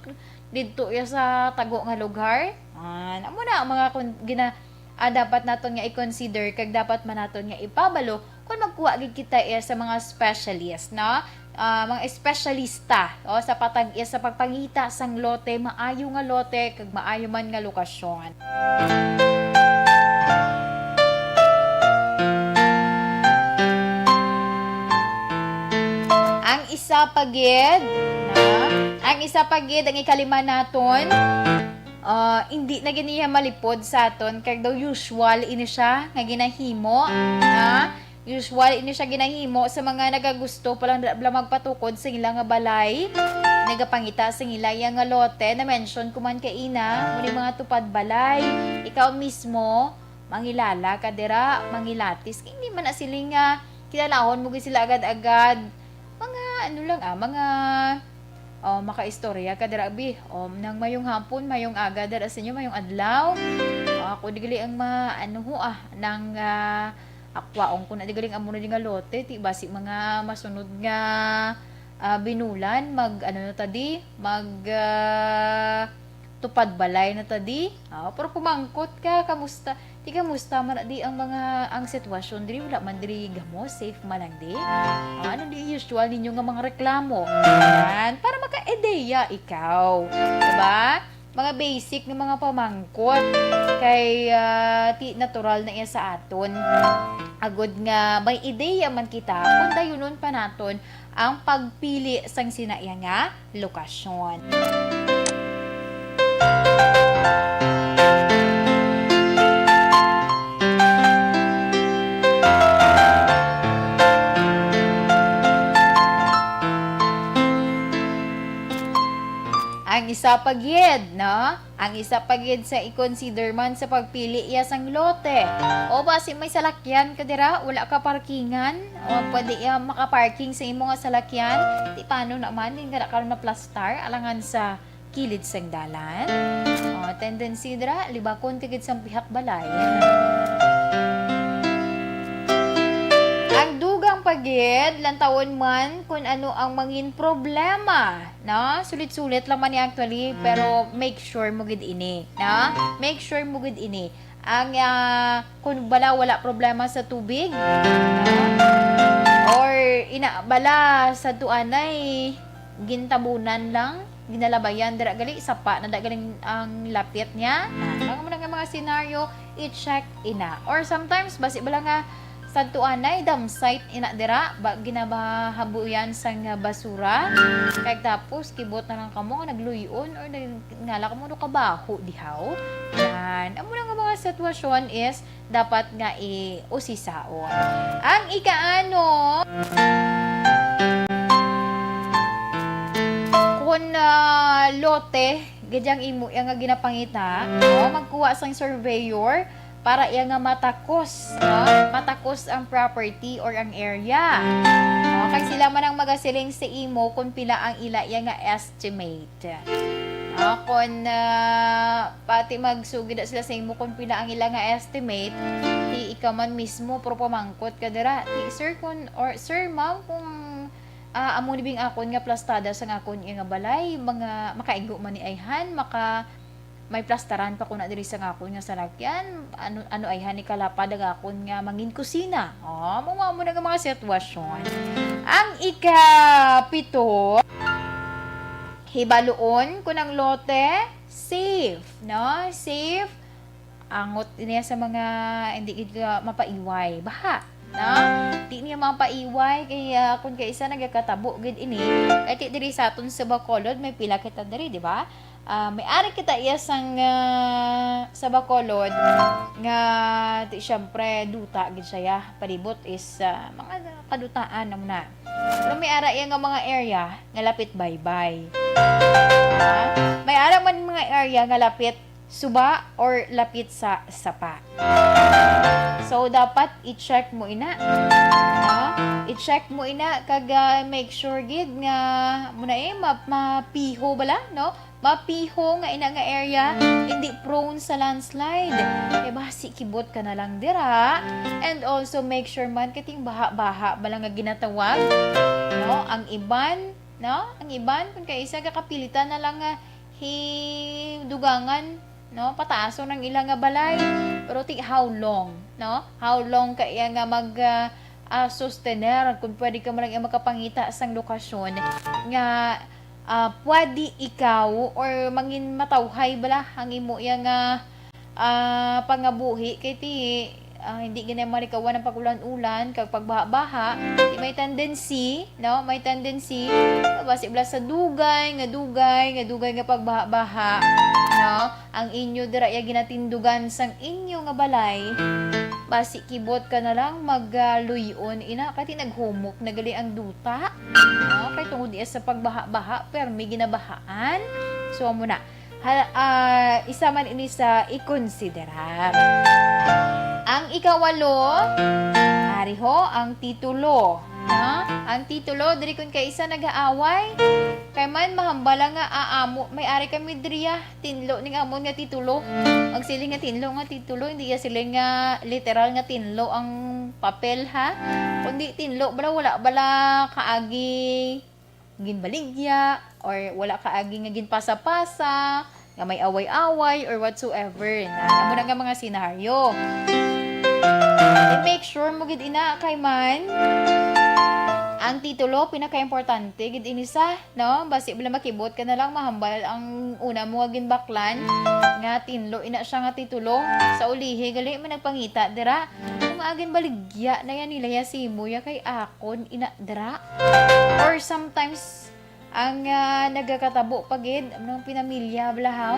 didto iya sa tago nga lugar. Ah, amo na ang mga kun-, gina-, ah, dapat naton nga i-consider kag dapat man naton nga ipabalo kung magkuha gid kita iya sa mga specialist, no? Ah, mga espesyalista, o, sa patag-iya sa pagpangita sang lote, maayo nga lote kag maayo man nga lokasyon. Ang isa pa gid, na, ang isa pa gid, ang ikalima naton, ah, hindi na gid niya malipod sa aton, kag daw usual ini siya nga ginahimo, na, usual ini siya ginahimo sa mga nagagusto pa lang, bla-, bla magpatukod sa ila nga balay, nagapangita sa ila iya nga lote. Na-mention ko man kaina, muna yung mga tupad balay. Ikaw mismo, mangilala ka dira, mangilatis. Hindi man na siling nga kinalahon mo gid sila agad-agad. Mga ano lang, ah, mga, oh, makaistorya ka dira, bi. Oh, nang mayong hapon, mayong aga dira sa inyo, mayong adlaw. Oh, ako di gali ang ma-, ano ho, ah, nang, ah, akwaon ko na di galing amo na di nga lote, ti basi mga masunod nga, ah, binulan, mag, ano na ta di, mag, ah, tupad balay na ta di. Ah, pero pumangkot ka, kamusta? Ti kamusta man na di ang mga, ang sitwasyon diri? Wala man diri gamo, safe man lang di. Ah, ano di usual ninyo nga mga reklamo? Yan, para maka-ideya ikaw. Diba? Mga basic nga mga pamangkot kay, ah, ti natural na iya sa aton. Agod nga may ideya man kita kung dayunon pa naton ang pagpili sang sinaiya nga lokasyon. Ang isa pa gid, no? Ang isa pa gid sa i-consider man sa pagpili iya sang lote. O basi may salakyan ka dira, wala ka parkingan, o pwede iya makaparking sa imo nga salakyan. Ti paano naman, din ka na karon maplastar alangan sa kilid sang dalan? O, tendency dira, libakon ka gid sang pihak balay. Ang dugang pa gid, lantawon man kung ano ang mangin problema, no? Sulit-sulit lang man ni actually, pero make sure mo gid ini, no? Make sure mo gid ini. Ang, ah, kung bala wala problema sa tubig, no? Or ina bala sa tuanay, gintabunan lang, ginalabayan dira gali, sapa na da galing ang lapit niya. Ah, mga, mga, mga scenario, i-check ina. Or sometimes, basi bala nga, sa tuanay, dump site ina dira, ba, ginabahabuyan sang basura. Kag tapos, kibot na lang kamo nga nagluyon or nag-, ngala kamo do kabaho dihaw. Yan. Amo na nga mga sitwasyon is dapat nga i-usisaon. Ang ikaano, kung, ah, lote, gid ang imo iya nga ginapangita, no? Magkuha sang surveyor para iya nga matakos, no? Matakos ang property or ang area. No? Kag sila man ang magasiling sa imo kung pila ang ila iya nga estimate. Ah, kung, ah, pati magsugid na sila sa imo kung pila ang ila nga estimate, ti ikaw man mismo, pero pamangkot ka dira, ti, "Sir, kung, or sir, ma'am, kung, ah, amo ni bing akon nga plastada sa akon nga balay, mga makaigo man ni ayhan, maka, may plastaran pa ko na diri sa akon nga salakyan, ano, ano ayhan ni kalapad ang akon nga mangin kusina?" Oh, amo, amo na nga mga sitwasyon. Ang ikapito, hibaluon kung ang lote safe, no? Safe. Angot niya sa mga hindi gid ka mapaiway. Baha, no? Di niya mapaiway kay, ah, kung kaisa nagakatabo gid ini. Kay ti diri sa aton sa Bacolod, may pila kita diri, di ba? Ah, may ari kita iya sang, ah, sa Bacolod nga ti syempre duta gid siya. Palibot is, ah, mga kadutaan na muna. Pero may ara iya nga mga area nga lapit baybay. Ah, may ara man mga area nga lapit suba or lapit sa sapa. So, dapat i-check mo ina. No? I-check mo ina kag, ah, make sure gid nga muna eh, ma- mapiho bala, no? Mapiho nga ina nga area, hindi prone sa landslide. Kay basi kibot ka na lang dira. And also make sure man kating baha-baha bala nga ginatawag, no? Ang iban, no? Ang iban, kung kaisa gakapilitan na lang nga hidugangan, no? Pataason ang ila nga balay. Pero ti, how long, no? How long ka iya nga mag, ah, ah, sustener? Kung pwede ka man lang iya makapangita sang lokasyon nga, ah, pwede ikaw or mangin matawhay bala ang imo iya nga, ah, pangabuhi kay ti, ah, hindi gani malikawan ang pag-ulan-ulan kag pagbaha-baha. Di may tendency, no? May tendency nga basi bala sa dugay, nga dugay, nga dugay nga pagbaha-baha, no? Ang inyo dira iya ginatindugan sang inyo nga balay, basi kibot ka na lang mag, ah, luy-on ina kay ti naghumok na gali ang duta, no? Kay tungod iya sa pagbaha-baha, permi ginabahaan. So, amo na. Ha, ah, isa man ini sa ikonsiderar. Ang ikawalo, ari ho, ang titulo. Ha? Ang titulo, diri kun kaisa nag-aaway, kay man mahambal lang nga aamo, may ari kami diriya, tinlo ning amon nga titulo. Ang siling nga tinlo nga titulo, hindi ya siling nga literal nga tinlo ang papel, ha? Kundi tinlo bala, wala bala kaagi ginbaligya, or wala kaagi nga ginpasa-pasa, nga may away-away, or whatsoever. Na, amo na nga mga senaryo. Then make sure mo gid ina kay man ang titulo, pinakaimportante gid ini sa, no? Basi bala makibot ka na lang, mahambal ang una mo nga ginbaklan nga tinlo ina siya nga titulo. Sa ulihi, gali man nagpangita dira. Kung agin baligya na yan nila ya si mo ya kay akon ina dira. Or sometimes, ang, ah, nagakatabo pa gid, ano, pinamilya bala, ha?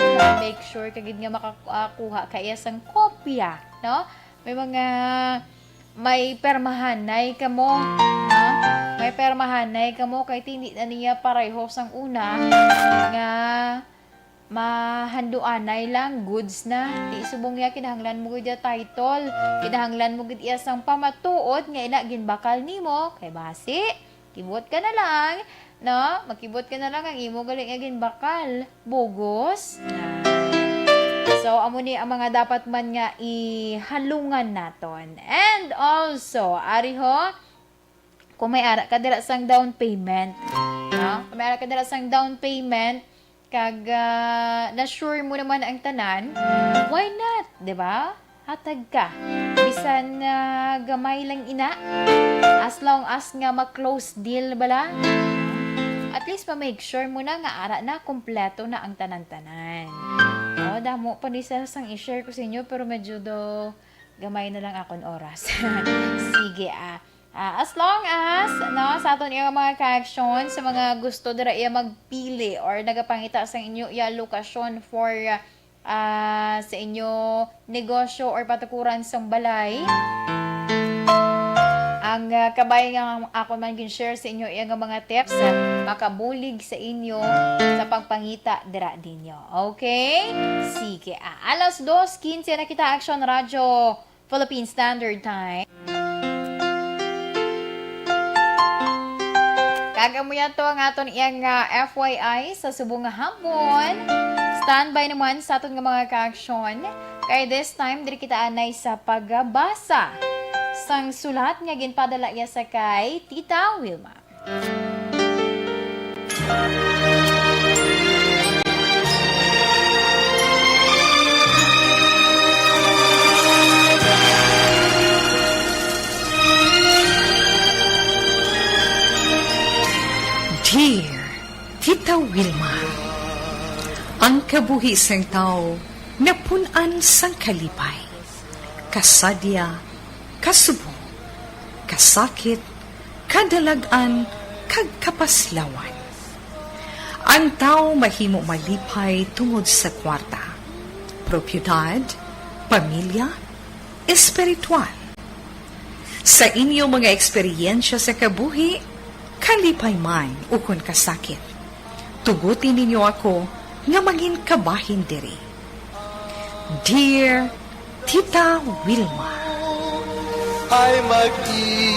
Make sure ka gid nga makakuha ka iya sang kopya, no? May mga, may permahanay kamo, no? May permahanay kamo kay ti hindi na niya pareho sang una nga mahanduanay lang, goods na. Ti subong niya, kinahanglan mo gid iya title, kinahanglan mo gid iya sang pamatuod nga ina ginbakal nimo, kay basi kibot ka na lang, no? Makibot ka na lang ang imo gali nga ginbakal. Bugos. So, amo ni ang mga dapat man nga ihalungan naton. And also, ari ho, kung may ara ka dira sang down payment, no? Kung may ara ka dira sang down payment, kag, ah, na-sure mo naman ang tanan, why not, di ba? Hatag ka. Bisan, ah, gamay lang ina. As long as nga ma-close deal bala, at least ma-make sure mo na nga ara na, kompleto na ang tanan-tanan. Oh, damo pa ni sa sang i-share ko sa inyo, pero medyo do gamay na lang akon oras. Sige, ah. Ah, as long as, no, sa aton iya mga ka-action, sa mga gusto dira iya magpili or nagapangita sa inyo iya lokasyon for, ah, sa inyo negosyo or patukuran sang balay, ang, ah, kabay nga akon man gin-share sa inyo iya nga mga tips, ah, makabulig sa inyo sa pagpangita dira ninyo. Okay? Sige, ah, alas dos quince na kita, Action Radio. Philippine Standard Time. Kag amo yan to ang aton iyang, ah, F Y I sa subong nga hapon. Standby naman sa aton nga mga ka-action. Kay this time, diri kita anay sa pagbasa sang sulat nga ginpadala iya sa kay Tita Wilma. Dear Tita Wilma, ang kabuhi sang tawo napun-an sang kalipay, kasadya, kasubong, kasakit, kadalag-an, kag kapaslawan. Ang tawo mahimo malipay tungod sa kwarta, propiedad, pamilya, espiritual. Sa inyo mga eksperyensya sa kabuhi, kalipay man ukon kasakit, tuguti ninyo ako nga mangin kabahin diri. Dear Tita Wilma. Ay mag-iilang.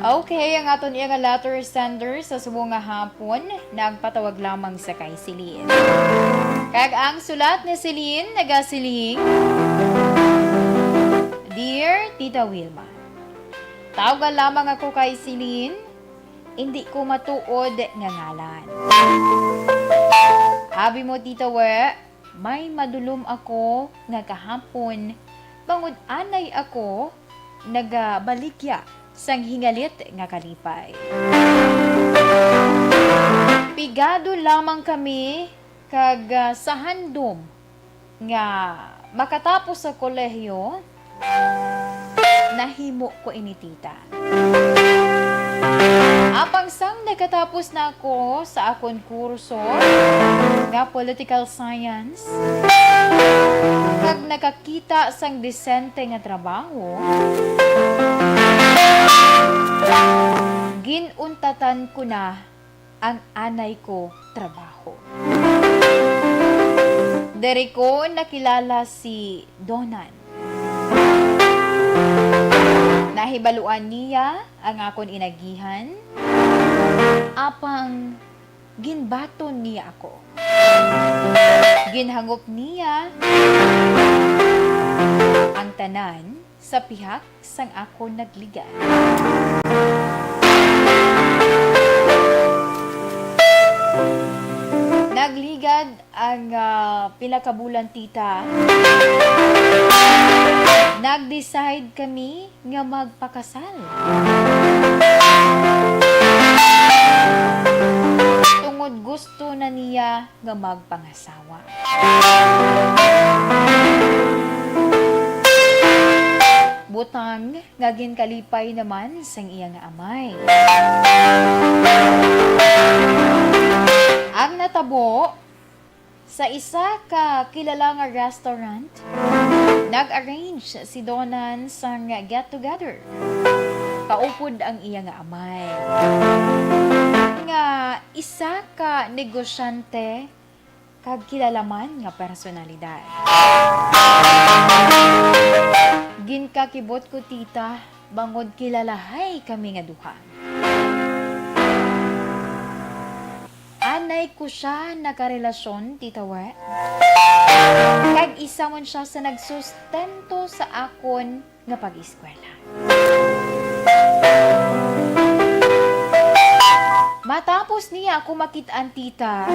Okay, ang aton iya nga letter sender sa subong nga hapon, nagpatawag lamang sa kay Celine. Kag ang sulat ni Celine nagasiling, Dear Tita Wilma, tawga lamang ako kay Celine, indi ko matuod nga ngalan. Abi mo, Tita We, may madulom ako nga kahapon, bangod anay ako nagabaligya sang hingalit nga kalipay. Pigado lamang kami kag, ah, sa handom nga makatapos sa kolehiyo, nahimo ko ini, Tita. Apang sang nakatapos na ako sa akon kurso nga political science, kag nakakita sang disente nga trabaho, gin-untatan ko na ang anay ko trabaho. Diri ko nakilala si Donan. Nahibaluan niya ang akon inagihan, apang ginbaton niya ako. Ginhangop niya ang tanan sa pihak sang akon nagligad. Nagligad ang, ah, pila ka bulan, Tita. Nag-decide kami nga magpakasal. Tungod gusto na niya nga magpangasawa. Butang nga ginkalipay naman sang iya nga amay. Ang natabo, sa isa ka kilala nga restaurant, nag-arrange si Donan sang get-together kaupod ang iya nga amay, nga isa ka negosyante kag kilala man nga personalidad. Ginkakibot ko, Tita, bangod kilalahay kami nga duha. Anay ko sia nakarelasyon, Tita We. Kag isa man sia sa nagsustento sa akon nga pag-eskwela. Matapos niya ako makit-an, Tita,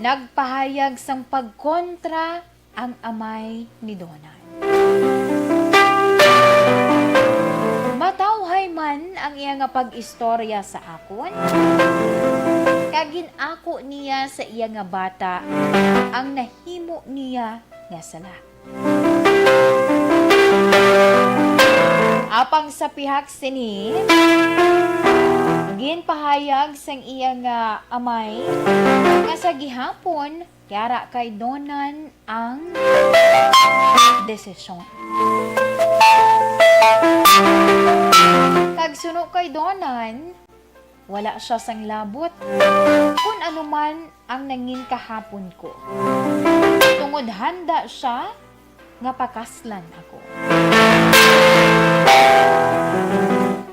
nagpahayag sang pagkontra ang amay ni Donan. Matawhay man ang iya nga pag-istorya sa akon, kag gin-ako niya sa iya nga bata ang nahimo niya nga sala. Apang sa pihak sini, ginpahayag sang iya nga amay nga sa gihapon, yara kay Donan ang desisyon. Kag suno kay Donan, wala sia sang labot kon ano man ang nangin kahapon ko, tungod handa sia nga pakaslan ako.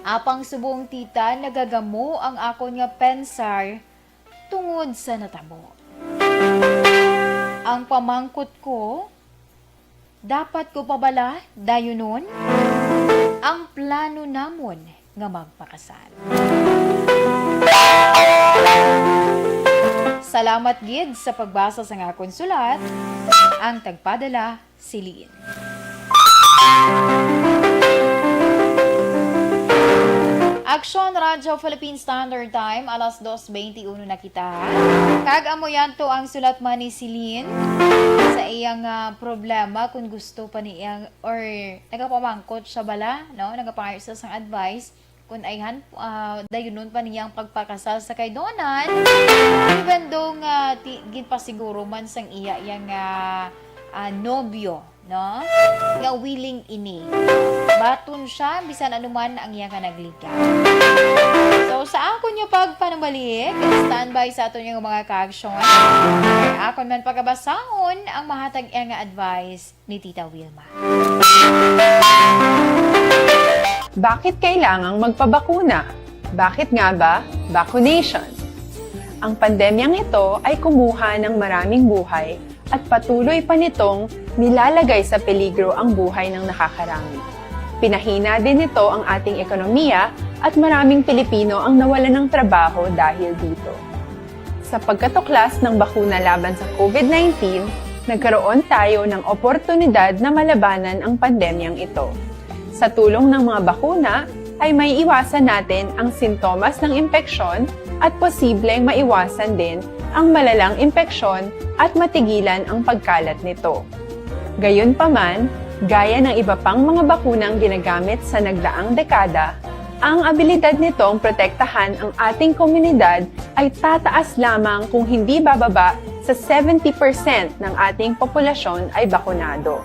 Apang subong, Tita, nagagamo ang akon nga pensar tungod sa natabo. Ang pamangkot ko, dapat ko pa bala dayunon ang plano namon nga magpakasal? Salamat gid sa pagbasa sang akon sulat. Ang tagpadala, Celine. Aksyon Radyo Philippine Standard Time, alas dos twenty-uno na kita. Kag amo yan to ang sulat man ni Celine sa iyang, ah, problema, kung gusto pa niya, or nagapamangkot siya bala, no? Nagapangayo siya sang advice kung ayhan, ah, dayunon pa niya ang pagpakasal sa kay Donan, even though nga ti-, ginpasiguro man sang iya yang, ah, ah, nobyo, no? Nga willing ini. Baton siya, bisan ano man ang iya nga nagligad. So, sa akon nga pagpanambalik, standby sa aton nga mga kaaksyon. Kay akon man pagabasahon ang mahatag iya nga advice ni Tita Wilma. Bakit kailangang magpabakuna? Bakit nga ba vaccination? Ang pandemyang ito ay kumuha ng maraming buhay at patuloy pa nitong nilalagay sa peligro ang buhay ng nakakarami. Pinahina din nito ang ating ekonomiya at maraming Pilipino ang nawalan ng trabaho dahil dito. Sa pagkatuklas ng bakuna laban sa COVID nineteen, nagkaroon tayo ng oportunidad na malabanan ang pandemyang ito. Sa tulong ng mga bakuna, ay maiiwasan natin ang sintomas ng impeksyon at posibleng maiwasan din ang malalang impeksyon at matigilan ang pagkalat nito. Gayunpaman, gaya ng iba pang mga bakunang ginagamit sa nagdaang dekada, ang abilidad nitong protektahan ang ating komunidad ay tataas lamang kung hindi bababa sa seventy percent ng ating populasyon ay bakunado.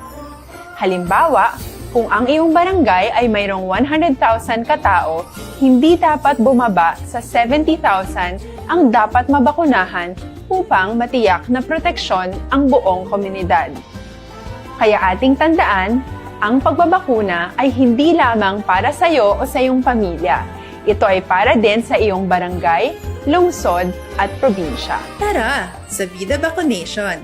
Halimbawa, kung ang iyong barangay ay mayroong one hundred thousand katao, hindi dapat bumaba sa seventy thousand ang dapat mabakunahan upang matiyak na proteksyon ang buong komunidad. Kaya ating tandaan, ang pagbabakuna ay hindi lamang para sa iyo o sa iyong pamilya. Ito ay para din sa iyong barangay, lungsod, at probinsya. Tara, sa Vida Vaccination!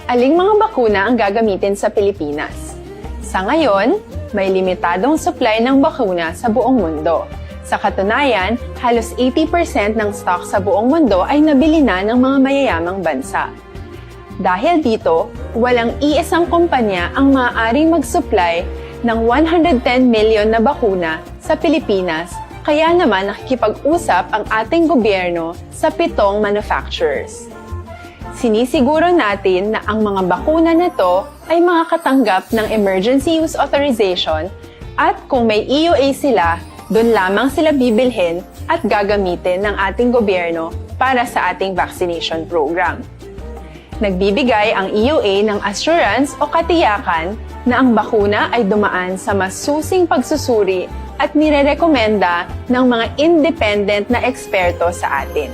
Aling mga bakuna ang gagamitin sa Pilipinas? Sa ngayon, may limitadong supply ng bakuna sa buong mundo. Sa katunayan, halos eighty percent ng stock sa buong mundo ay nabili na ng mga mayayamang bansa. Dahil dito, walang iisang kumpanya ang maaaring mag-supply ng one hundred ten million na bakuna sa Pilipinas, kaya naman nakikipag-usap ang ating gobyerno sa pitong manufacturers. Sinisiguro natin na ang mga bakuna na to ay makakatanggap ng emergency use authorization at kung may E U A sila, doon lamang sila bibilhin at gagamitin ng ating gobyerno para sa ating vaccination program. Nagbibigay ang E U A ng assurance o katiyakan na ang bakuna ay dumaan sa masusing pagsusuri at nirerekomenda ng mga independent na eksperto sa atin.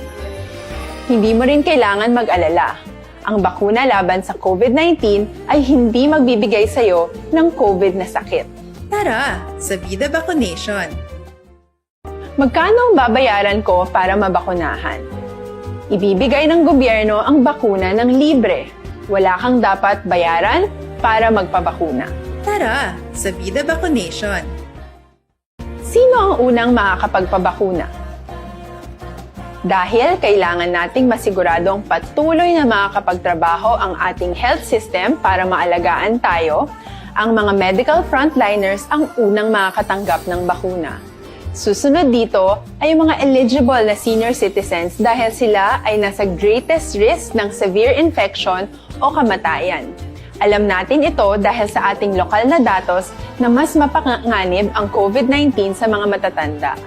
Hindi mo rin kailangan mag-alala. Ang bakuna laban sa COVID nineteen ay hindi magbibigay sa iyo ng COVID na sakit. Tara, sa Vida Vaccination! Magkano ang babayaran ko para mabakunahan? Ibibigay ng gobyerno ang bakuna ng libre. Wala kang dapat bayaran para magpabakuna. Tara, sa Vida Vaccination! Sino ang unang makakapagpabakuna? Dahil kailangan nating masiguradong patuloy na makakapagtrabaho ang ating health system para maalagaan tayo, ang mga medical frontliners ang unang makakatanggap ng bakuna. Susunod dito ay ang mga eligible na senior citizens dahil sila ay nasa greatest risk ng severe infection o kamatayan. Alam natin ito dahil sa ating lokal na datos na mas mapanganib ang COVID nineteen sa mga matatanda.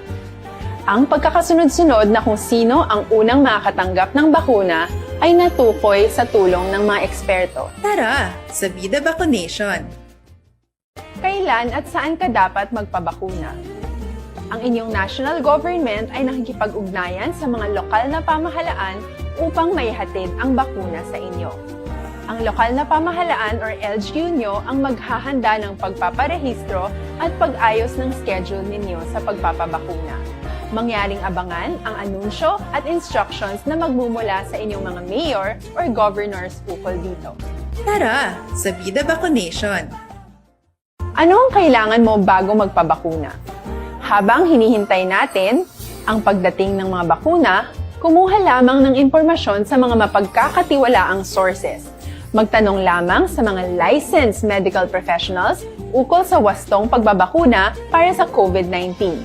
Ang pagkakasunod-sunod na kung sino ang unang makakatanggap ng bakuna ay natukoy sa tulong ng mga eksperto. Tara, sa Vida Vaccination! Kailan at saan ka dapat magpabakuna? Ang inyong national government ay nakikipag-ugnayan sa mga lokal na pamahalaan upang maihatid ang bakuna sa inyo. Ang lokal na pamahalaan or L G U nyo ang maghahanda ng pagpaparehistro at pag-ayos ng schedule ninyo sa pagpapabakuna. Mangyaring abangan ang anunsyo at instructions na magmumula sa inyong mga mayor or governors ukol dito. Tara, sa Vida Vaccination! Ano ang kailangan mo bago magpabakuna? Habang hinihintay natin ang pagdating ng mga bakuna, kumuha lamang ng impormasyon sa mga mapagkakatiwalaang sources. Magtanong lamang sa mga licensed medical professionals ukol sa wastong pagbabakuna para sa COVID nineteen.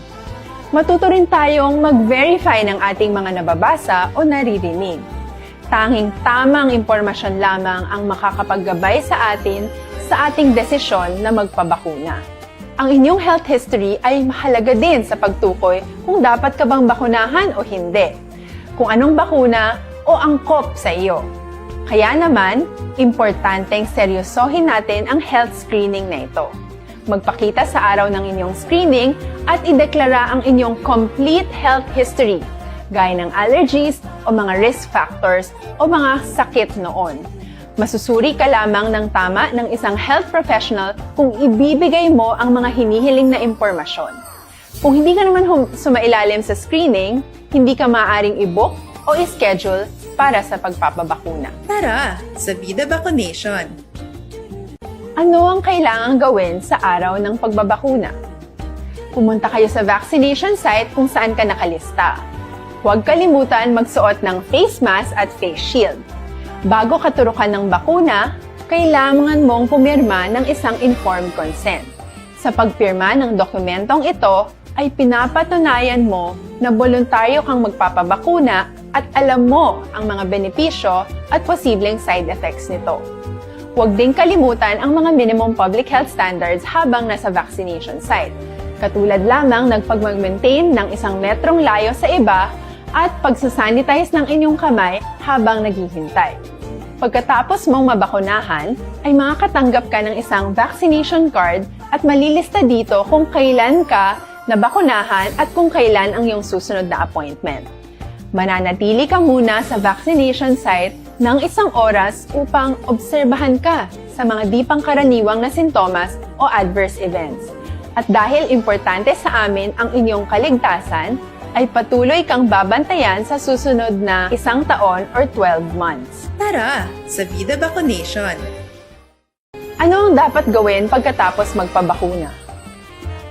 Matuto rin tayong mag-verify ng ating mga nababasa o naririnig. Tanging tamang impormasyon lamang ang makakapaggabay sa atin sa ating desisyon na magpabakuna. Ang inyong health history ay mahalaga din sa pagtukoy kung dapat ka bang bakunahan o hindi, kung anong bakuna o angkop sa iyo. Kaya naman, importanteng seryosohin natin ang health screening na ito. Magpakita sa araw ng inyong screening at ideklara ang inyong complete health history, gaya ng allergies o mga risk factors o mga sakit noon. Masusuri ka lamang ng tama ng isang health professional kung ibibigay mo ang mga hinihiling na impormasyon. Kung hindi ka naman hum- sumailalim sa screening, hindi ka maaaring i-book o i-schedule para sa pagpapabakuna. Tara sa Vida Vaccination! Ano ang kailangang gawin sa araw ng pagbabakuna? Pumunta kayo sa vaccination site kung saan ka nakalista. Huwag kalimutan magsuot ng face mask at face shield. Bago ka turukan ng bakuna, kailangan mong pumirma ng isang informed consent. Sa pagpirma ng dokumentong ito ay pinapatunayan mo na boluntaryo kang magpapabakuna at alam mo ang mga benepisyo at posibleng side effects nito. Huwag ding kalimutan ang mga minimum public health standards habang nasa vaccination site, katulad lamang ng pagmag-maintain ng isang metrong layo sa iba at pagsasanitize ng inyong kamay habang naghihintay. Pagkatapos mong mabakunahan, ay makakatanggap ka ng isang vaccination card at malilista dito kung kailan ka nabakunahan at kung kailan ang iyong susunod na appointment. Mananatili ka muna sa vaccination site ng isang oras upang obserbahan ka sa mga di pangkaraniwang na sintomas o adverse events. At dahil importante sa amin ang inyong kaligtasan, ay patuloy kang babantayan sa susunod na isang taon or twelve months. Tara sa Vida Vaccination! Ano ang dapat gawin pagkatapos magpabakuna?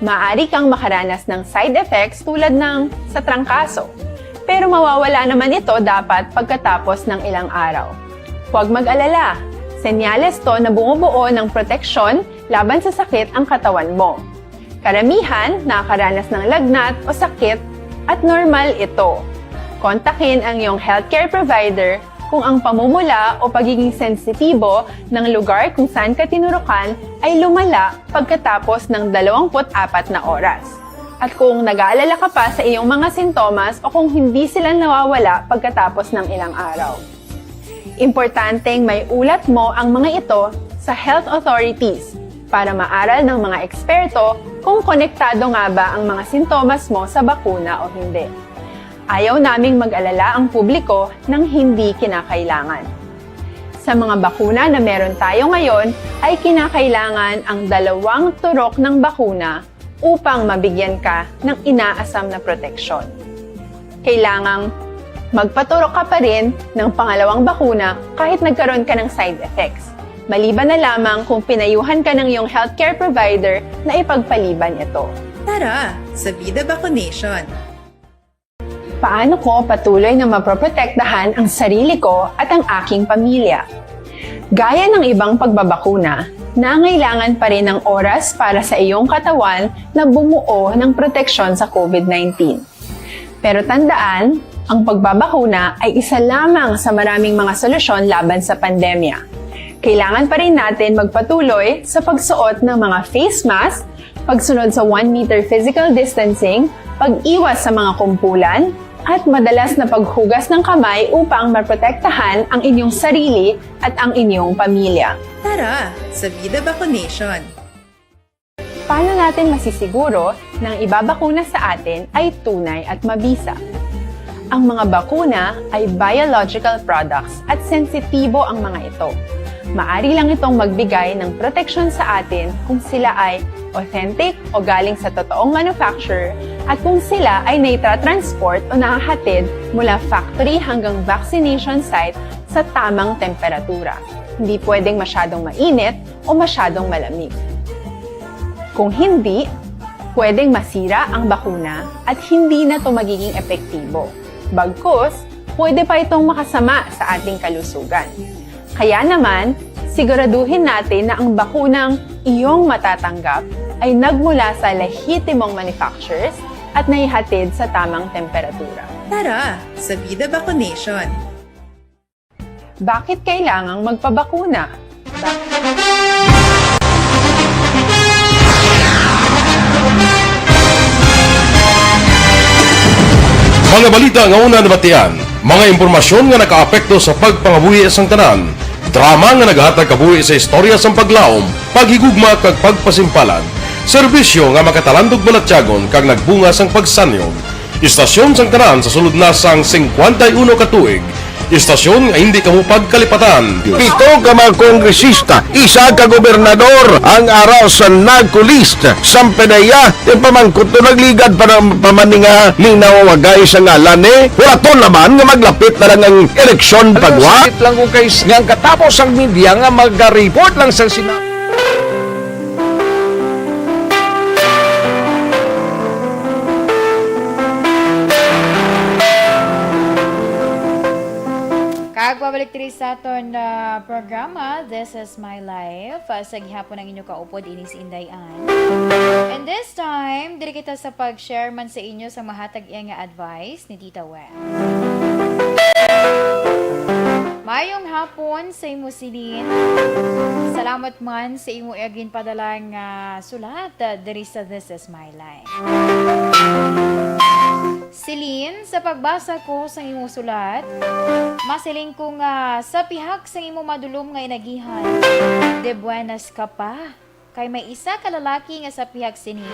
Maaari kang makaranas ng side effects tulad ng sa trangkaso, pero mawawala naman ito dapat pagkatapos ng ilang araw. Huwag mag-alala, senyales to na bumubuo ng proteksyon laban sa sakit ang katawan mo. Karamihan nakakaranas ng lagnat o sakit at normal ito. Kontakin ang iyong healthcare provider kung ang pamumula o pagiging sensitibo ng lugar kung saan ka tinurukan ay lumala pagkatapos ng dalawampu't apat na oras, at kung nag-aalala ka pa sa iyong mga sintomas o kung hindi sila nawawala pagkatapos ng ilang araw. Importanteng maiulat mo ang mga ito sa health authorities para maaral ng mga eksperto kung konektado nga ba ang mga sintomas mo sa bakuna o hindi. Ayaw naming mag-alala ang publiko ng hindi kinakailangan. Sa mga bakuna na meron tayo ngayon, ay kinakailangan ang dalawang turok ng bakuna upang mabigyan ka ng inaasam na proteksyon. Kailangang magpaturok ka pa rin ng pangalawang bakuna kahit nagkaroon ka ng side effects, maliban na lamang kung pinayuhan ka ng iyong healthcare provider na ipagpaliban ito. Tara sa Vida Vaccination! Paano ko patuloy na mapoprotektahan ang sarili ko at ang aking pamilya? Gaya ng ibang pagbabakuna, nangailangan pa rin ng oras para sa iyong katawan na bumuo ng proteksyon sa COVID nineteen. Pero tandaan, ang pagbabakuna ay isa lamang sa maraming mga solusyon laban sa pandemya. Kailangan pa rin natin magpatuloy sa pagsuot ng mga face mask, pagsunod sa one meter physical distancing, pag-iwas sa mga kumpulan, at madalas na paghugas ng kamay upang maprotektahan ang inyong sarili at ang inyong pamilya. Tara sa Vida Vaccination! Paano natin masisiguro na ang ibabakuna sa atin ay tunay at mabisa? Ang mga bakuna ay biological products at sensitibo ang mga ito. Maari lang itong magbigay ng proteksyon sa atin kung sila ay authentic o galing sa totoong manufacturer at kung sila ay naitratransport o nahahatid mula factory hanggang vaccination site sa tamang temperatura. Hindi pwedeng masyadong mainit o masyadong malamig. Kung hindi, pwedeng masira ang bakuna at hindi na ito magiging epektibo. Bagkus, pwede pa itong makasama sa ating kalusugan. Kaya naman, siguraduhin natin na ang bakunang iyong matatanggap ay nagmula sa lehitimong manufacturers at naihatid sa tamang temperatura. Tara sa Vida Vaccination! Bakit kailangang magpabakuna? Bak- Mga balita nga una nabatian, Mga impormasyon nga nakaapekto sa pagpangabuhi sang tanan. Drama nga naghatag kabuhi sa istorya sang paglaom, paghigugma, kag pagpasimpalan. Serbisyo nga makatalandog balatyagon kag nagbunga sang pagsanyog. Istasyon sang tanan sa sulod na sang singkwenta y uno ka tuig. Istasyon nga hindi kamo pagkalipatan. Pito ka mga kongresista, isa ka gobernador ang ara sa NAGCO list. Sampanaya, ti pamangkot to nagligad pa na, pa man ni nga linaw wagay sa ngalan ni. Wala to naman nga maglapit na lang ang eleksyon pagwa. Sakit lang kung kay nga ang katapos ang media nga mag-report lang sa sina- Kag pabalik diri sa aton, ah, programa, This is My Life. Ah, sa gihapon ang inyo kaupod, ini si Inday Ann. And this time, diri kita sa pag-share man sa inyo sa mahatag iya nga advice ni Tita Wet. Mayong hapon sa imo, Celine. Salamat man sa imo iya ginpadala nga sulat, ah, diri sa This is My Life. Celine, sa pagbasa ko sa imo sulat, masiling ko nga sa pihak sa imo madulom nga inagihan, de buenas ka pa. Kay may isa ka lalaki nga sa pihak sini,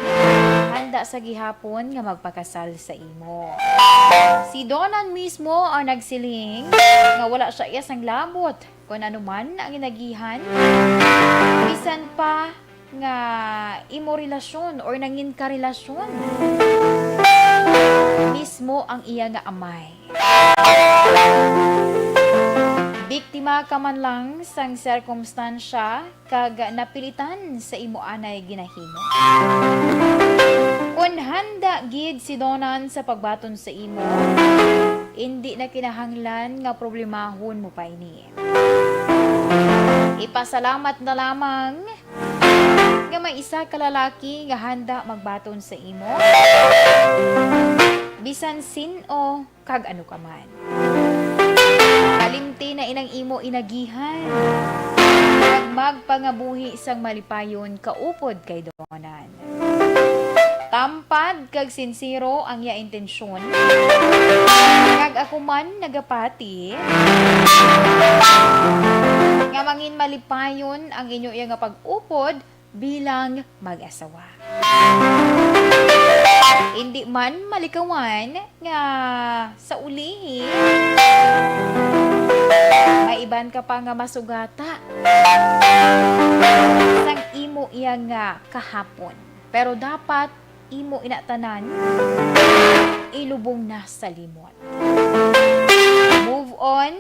handa sa gihapon nga magpakasal sa imo. Si Donan mismo ang nagsiling nga wala siya iya sang labot kon ano man ang inagihan. Bisan pa nga imo relasyon or nangin karelasyon mismo ang iya nga amay. Biktima ka man lang sang sirkumstansya kag napilitan sa imo anay ginahimo. Kon handa gid si Donan sa pagbaton sa imo, indi na kinahanglan nga problemahon mo pa ini. Ipasalamat na lamang nga may isa ka lalaki nga handa magbaton sa imo, bisan sin-o kag ano ka man. Kalimti na inang imo inagihan, kag magpangabuhi sang malipayon kaupod kay Donan. Tampad kag sinsero ang iya intensyon, kag ako man nagapati nga mangin malipayon ang inyo iya nga pag-upod bilang mag-asawa. Hindi man malikawan nga sa ulihi, may iban ka pa nga masugata sang imo iya nga kahapon. Pero dapat imo ina tanan ilubong na sa limot. Move on.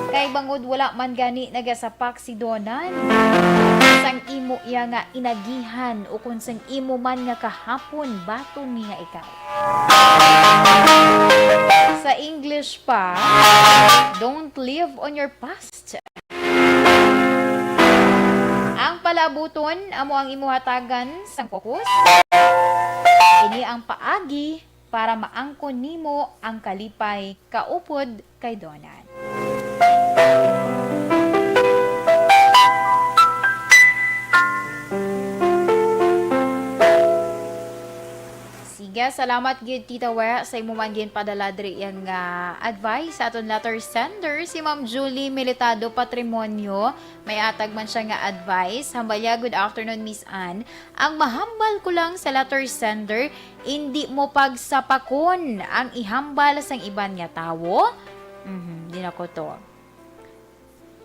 Kay bangod wala man gani nagasapak si Donan sang imo iya nga inagihan ukon sang imo man nga kahapon baton niya ikaw. Sa English pa, don't live on your past. Ang palaabuton amo ang imo hatagan sang focus. Ini ang paagi para maangkon nimo ang kalipay kaupod kay Donan. Sige, salamat gid, Tita Wet, sa imo man ginpadala diri yang, ah, advice sa aton letter sender, si Ma'am Julie Militado Patrimonio. May atag man siya nga advice. Hambal niya, "Good afternoon, Miss Ann. Ang mahambal ko lang sa letter sender, indi mo pagsapakon ang ihambal sang iban nga tawo." Mhm, di na ko to.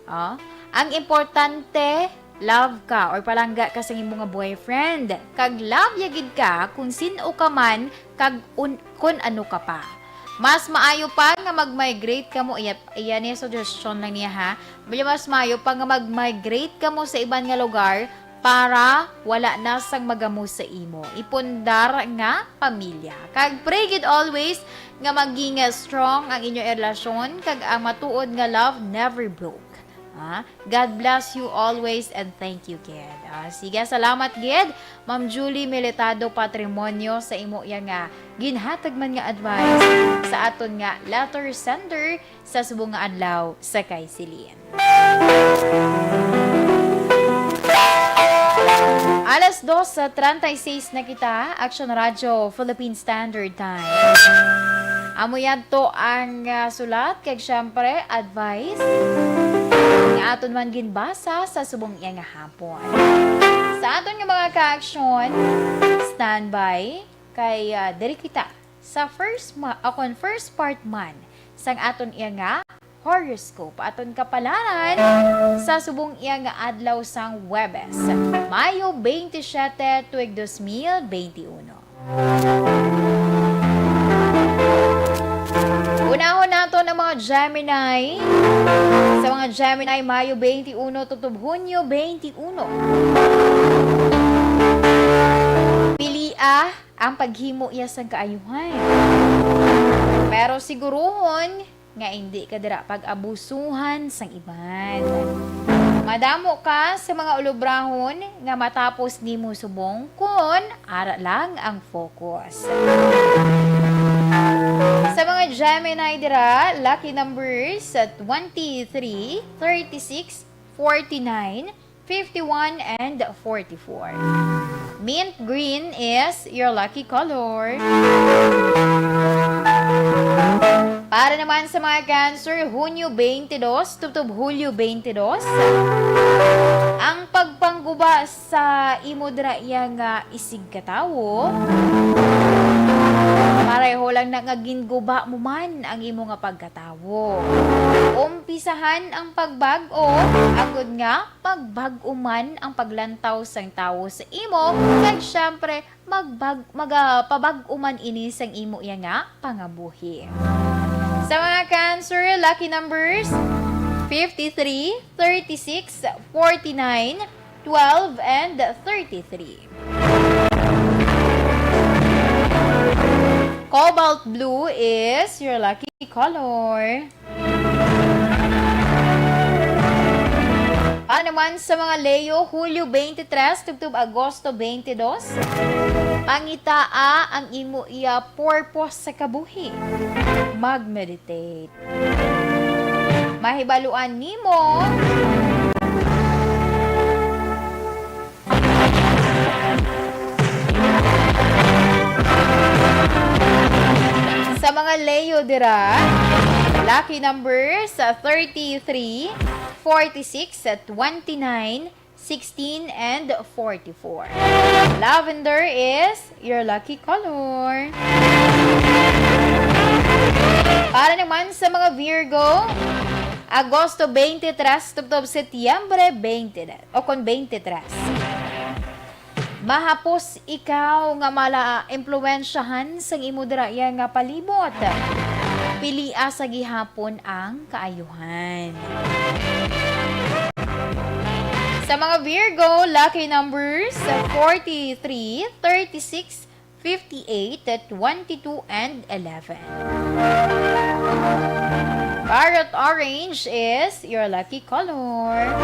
Ah, ang importante, love ka or palangga ka sa imo nga boyfriend. Kag love ya gid ka kung sin-o ka man kag un-, kun ano ka pa. Mas maayo pa nga mag-migrate kamo, iya, iya ni suggestion lang niya ha. Mas maayo pa nga mag-migrate kamo sa iban nga lugar para wala na sang magamo sa imo ipundar nga pamilya. Kag pray gid always nga maging strong ang inyo relasyon kag ang matuod nga love never broke. Ah, God bless you always and thank you gid. Ah, sige, salamat gid, Ma'am Julie Militado Patrimonio, sa imo ya nga ginhatag man nga advice sa aton nga letter sender sa subong nga adlaw sa kay Celine. Alas dos sa treinta y seis na kita, Action Radio Philippine Standard Time. Amo yadto ang, ah, sulat, kag syempre, advice nga aton man ginbasa sa subong iya nga hapon. Sa aton nga mga ka-aksyon, standby, kay, ah, diri kita sa first ma-, akon first part man sang aton iya nga horoscope. Aton kapalaran sa subong iya nga adlaw sang Huwebes, Mayo twenty-seven, tuig dos mil twenty-one. Unahon naton ang mga Gemini. Sa mga Gemini, Mayo twenty-one tubtob Hunyo twenty-one. Pilia ang paghimo iya sang kaayuhan. Pero siguruhon nga indi ka dira pag-abusuhan sang iban. Madamo ka sa mga ulobrahon nga matapos nimo subong kon ara lang ang focus. Sa mga Gemini dira, lucky numbers sa twenty-three, thirty-six, forty-nine, fifty-one, and forty-four. Mint green is your lucky color. Para naman sa mga Cancer, Hunyo twenty-two tubtob Hulyo twenty-two, ang pagpangguba sa imo dira iya nga isigkatawo, pareho lang na nga ginguba mo man ang imo nga pagkatawo. Umpisahan ang pagbag-o, agod nga magbag-o man ang paglantaw sang tawo sa imo, kag syempre, magbag-, maga-, pabag-o man ini sang imo iya nga pangabuhi. Sa mga Cancer, lucky numbers, fifty-three, thirty-six, forty-nine, twelve, and thirty-three. Cobalt blue is your lucky color. Para naman sa mga Leo, Hulyo twenty-three tubtob Agosto twenty-two, pangitaa ang imo iya purpose sa kabuhi. Mag-meditate. Mahibaluan nimo sa mga Leo dira, lucky numbers, ah, thirty-three, forty-six, twenty-nine, sixteen, and forty-four. Lavender is your lucky color. Para naman sa mga Virgo, Agosto twenty-three tubtob Setyembre twenty, o kon twenty-three. Mahapos ikaw nga mala-, impluwensyahan sang imo dira iya nga palibot. Pilia sa gihapon ang kaayuhan. Sa mga Virgo, lucky numbers, forty-three, thirty-six, fifty-eight, twenty-two, and eleven. Parrot orange is your lucky color.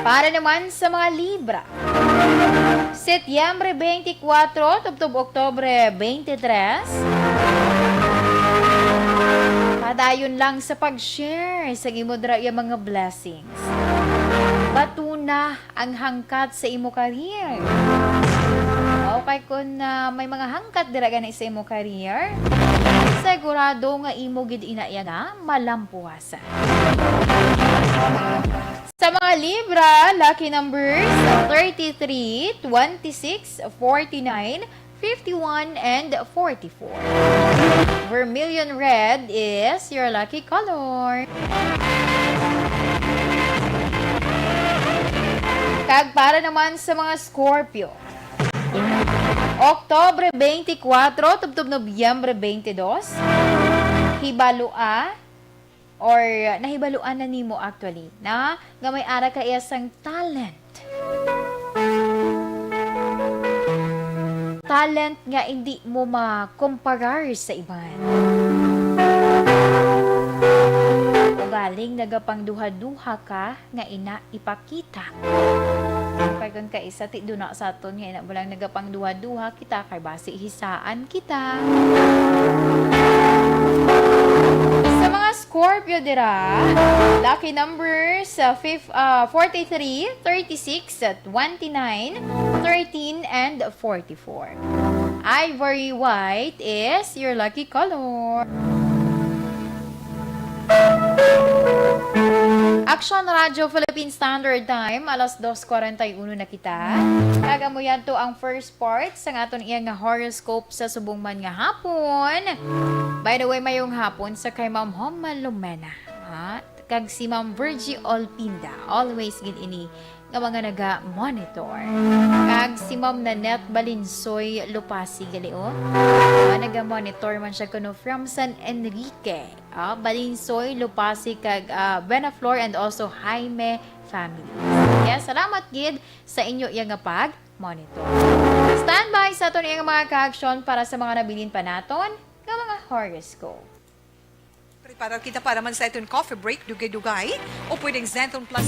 Para naman sa mga Libra, Setyembre twenty-four tubtob Oktubre twenty-three, padayon lang sa pag-share sa imo dira iya mga blessings. Batuna ang hangkat sa imo career. Okay, kung, ah, may mga hangkat dira gani sa imo career, sigurado nga imo gid ina iya nga malampuasan. Sa mga Libra, lucky numbers, thirty-three, twenty-six, forty-nine, fifty-one, and forty-four. Vermilion red is your lucky color. Kag para naman sa mga Scorpio, Oktubre twenty-four tubtob Nobyembre twenty-two, hibalua or nahibaluan na nimo actually na nga may ara ka iya sang talent. Talent nga indi mo makomparar sa iban. Ugaling nagapangduha-duha ka nga ina ipakita. Kay kung kaisa ti duna sa aton nga ina mo lang nagapangduha-duha kita kay basi hisaan kita. Sa mga Scorpio dira, lucky numbers, uh, fif-, uh, forty-three, thirty-six, twenty-nine, thirteen, and forty-four. Ivory white is your lucky color. Action Radio Philippine Standard Time, alas dos kwarenta y uno na kita. Kag amo yadto ang first part sang aton iya nga horoscope sa subong man nga hapon. By the way, mayong hapon sa kay Ma'am Homa Lumena. Ha? Kag si Ma'am Virgie Olpinda, always gid ini nga mga naga-monitor. Kag si Ma'am Nanette Balinsoy Lupasi gali, oh. Ah, naga-monitor man siya kuno from San Enrique. Ah, Balinsoy, Lupasi, kag, ah, Buenaflor, and also Jaime family. Yes, salamat gid sa inyo iya nga pag-monitor. Standby sa aton iya nga mga kaaksyon para sa mga nabilin pa naton nga mga horoscope. Preparar kita para man sa aton coffee break, dugay-dugay, o pwedeng Xanthone Plus.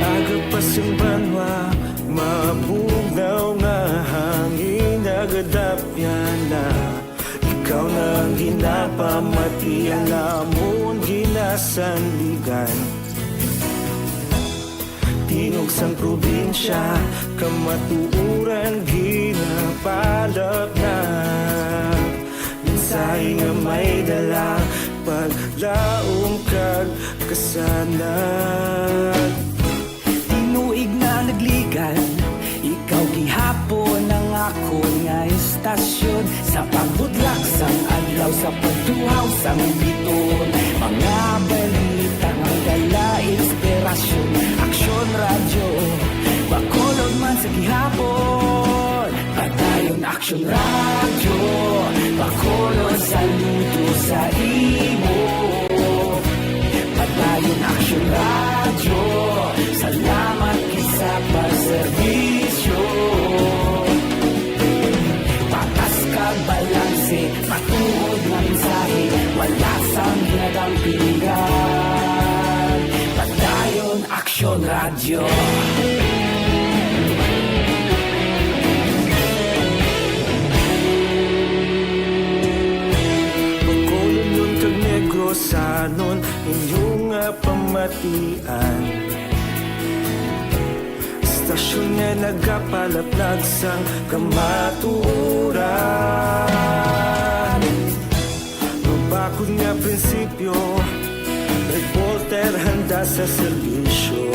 Aga pa sing banwa, mabugnaw nga hangin nagadapyan na. Ikaw na ang ginapamati, ang amon ginasandigan. Tingog sang probinsya, kamatuoran ginapalapnag. Mensahe nga may dala, paglaom kag kasanag. Tinuig na nagligan, ikaw gihapon ang akon nga istasyon. Sa pagbudlak sang adlaw, sa pagtuhaw sang bituon, mga balita nga dala inspirasyon. Aksyon Radyo, Bacolod man sa gihapon. Padayon Aksyon Radyo, Bacolod, saludo sa imo. Padayon Aksyon Radyo, salamat gid sa pagserbisyo. Patas kag balanse, matuod nga mensahe, wala sang ginadampigan. Padayon Aksyon Radyo. Bacolodnon kag Negrosanon, inyo nga pamatian. Istasyon nga nagapalaplag sang kamatuoran. Mabakod nga prinsipyo, reporter handa sa serbisyo.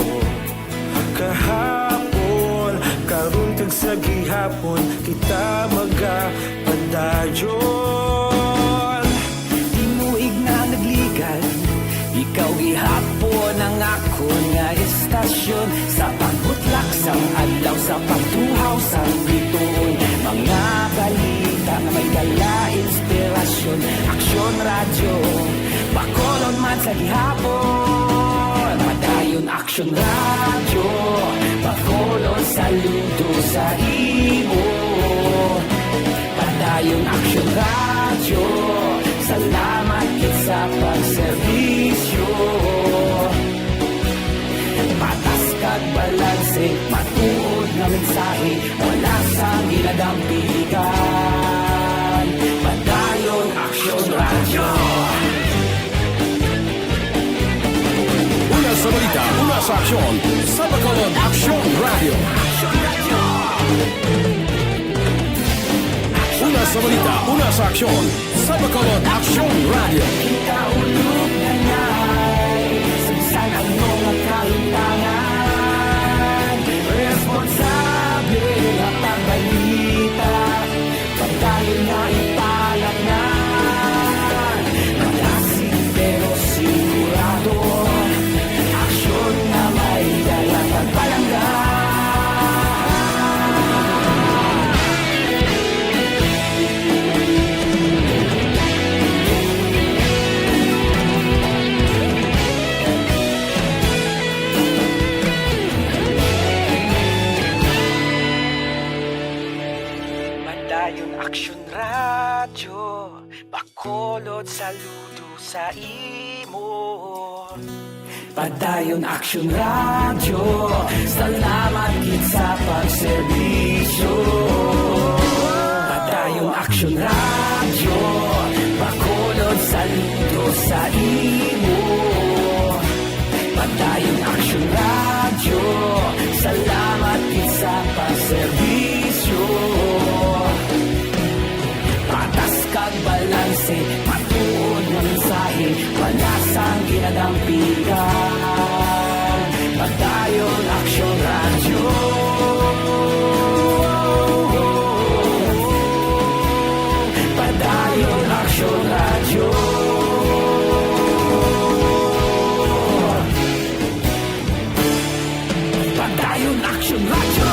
Kahapon, karon kag sa gihapon, kita magapadayon. Tinuig na nagligan, ikaw gihapon ang akon nga istasyon. Sa pagbutlak sang adlaw, sa pagtuhaw sang bituon, mga balita nga may dala inspirasyon. Aksyon Radyo, Bacolod man sa gihapon. Padayon Aksyon Radyo, Bacolod, saludo sa imo. Padayon Aksyon Radyo, salamat gid sa pagserbisyo. Patas kag balanse, matuod nga mensahe, wala sang ginadampigan. Padayon Aksyon Radyo. Una sa balita, una sa aksyon, sa Bacolod Aksyon Radyo. Una sa balita, una sa aksyon, sa Bacolod Aksyon Radyo. Kita ulog na ngay, sa bisan ano nga kahimtangan, responsable nga pagbalita. Padayon nga ipalatnan, malasig pero sigurado, aksyon nga may dala pagpalangga. Padayon Aksyon Radyo, Bacolod, saludo sa imo. Padayon Aksyon Radyo, salamat gid sa pagserbisyo. Padayon Aksyon Radyo, Bacolod, saludo sa imo. Padayon Aksyon Radyo, salamat gid sa pagserbisyo. Patas kag balanse, matuod nga mensahe, wala sang ginadampigan. Padayon Aksyon Radyo. Padayon Aksyon Radyo. Padayon Aksyon Radyo.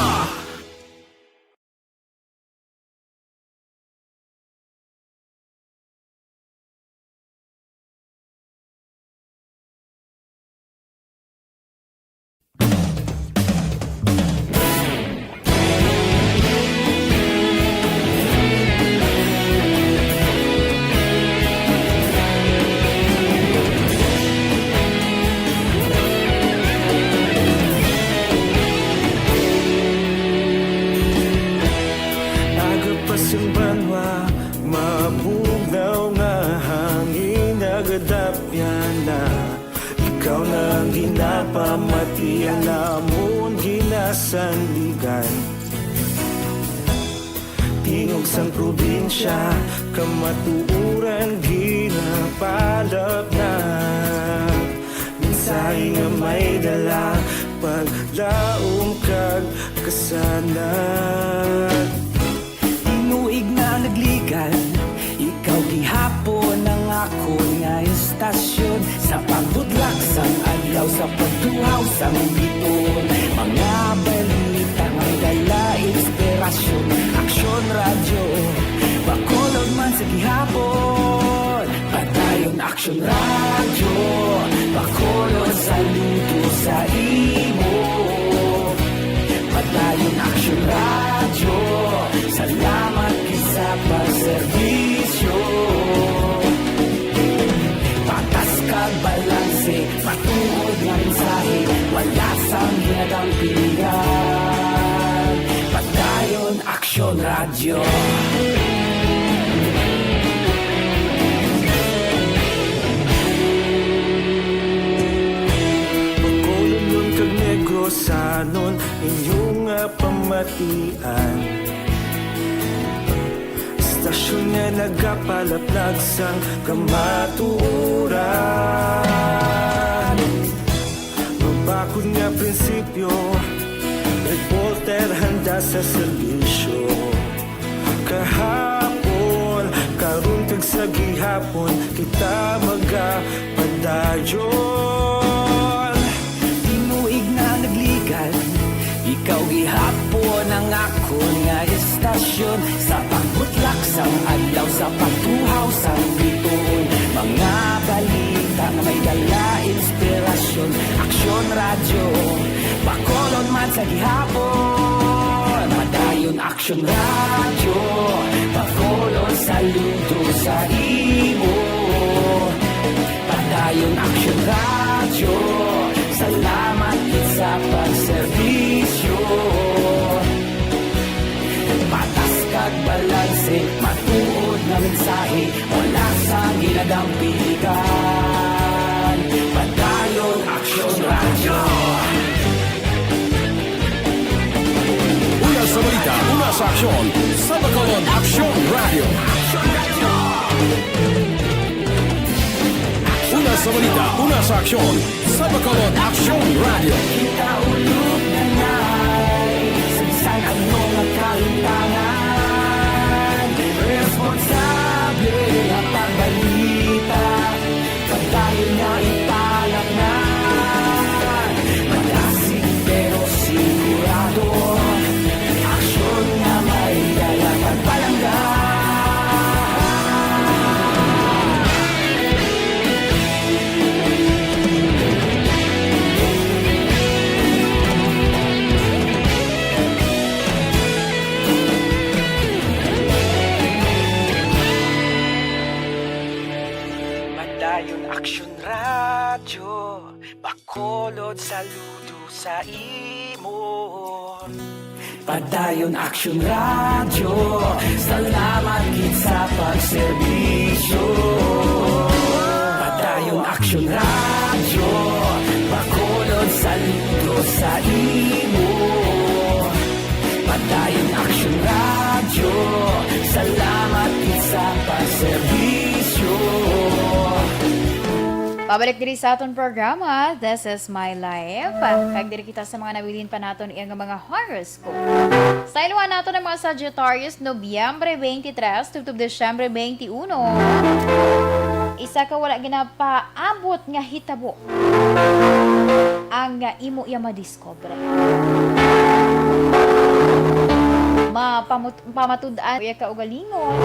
Agapas ang banwa, mabugnaw nga hangin, nagadapyan na. Ikaw na ang ginapamati, ang namon ginasandigan. Tingog sang probinsya, kamatuoran ginapalapnag. Mensahe nga may dala, paglaom kag kasanag. Tinuig na nagligan, ikaw gihapon ang akon nga istasyon. Sa pagbudlak sang adlaw, sa pagtuhaw sang biton, mga balita nga may dala inspirasyon. Aksyon Radyo, Bacolod man sa gihapon. Padayon Aksyon Radyo, Bacolod, saludo sa imo. Padayon Aksyon Radyo, salamat gid sa pagserbisyo. Patas kag balanse, matuod nga mensahe, wala sang ginadampigan. Padayon Aksyon Radyo. Bacolodnon kag Negrosanon, inyo nga pamatian. Istasyon nga nagapalaplag sang kamatuoran. Mabakod nga prinsipyo, reporter handa sa serbisyo. Kahapon, karon, kag sa gihapon, kita magapadayon. Tinuig na nagligan, ikaw gihapon ang akon nga istasyon. Sa pagbutlak sang adlaw, sa pagtuhaw sang biton, mga balita nga may dala inspirasyon. Aksyon Radyo, Bacolod man sa gihapon. Padayon Aksyon Radyo, Bacolod, saludo sa imo. Padayon Aksyon Radyo, salamat gid sa pagserbisyo. Patas kag balanse, matuod nga mensahe, wala sang ginadampigan. Padayon Aksyon Radyo. Una sa balita, una sa aksyon, sa Bacolod Aksyon Radyo. Una sa balita, una sa aksyon, sa Bacolod Aksyon Radyo. Kita ulog na nay, sa bisan ano nga kahimtangan, responsable ang pagbalita. Padayon nga ipalaknag, madasig pero sigurado, aksyon nga may dala pagpalangga. Saludo sa imo. Padayon Action Radio, salamat gid sa pagserbisyo. Padayon Action Radio, Bacolod, saludo sa imo. Padayon Action Radio, salamat gid sa pagserbisyo. Pabalik diri sa aton programa, This Is My Life. Kag diri kita sa mga nabilin pa naton iya nga mga horoscope. Sa iluhan naton ang mga Sagittarius, Nobyembre twenty-three tubtob Disyembre twenty-one. Isa ka wala ginapaabot nga hitabo ang, ah, imo iya madiskubre. Mapamut-, pamatud-an iya kaugalingon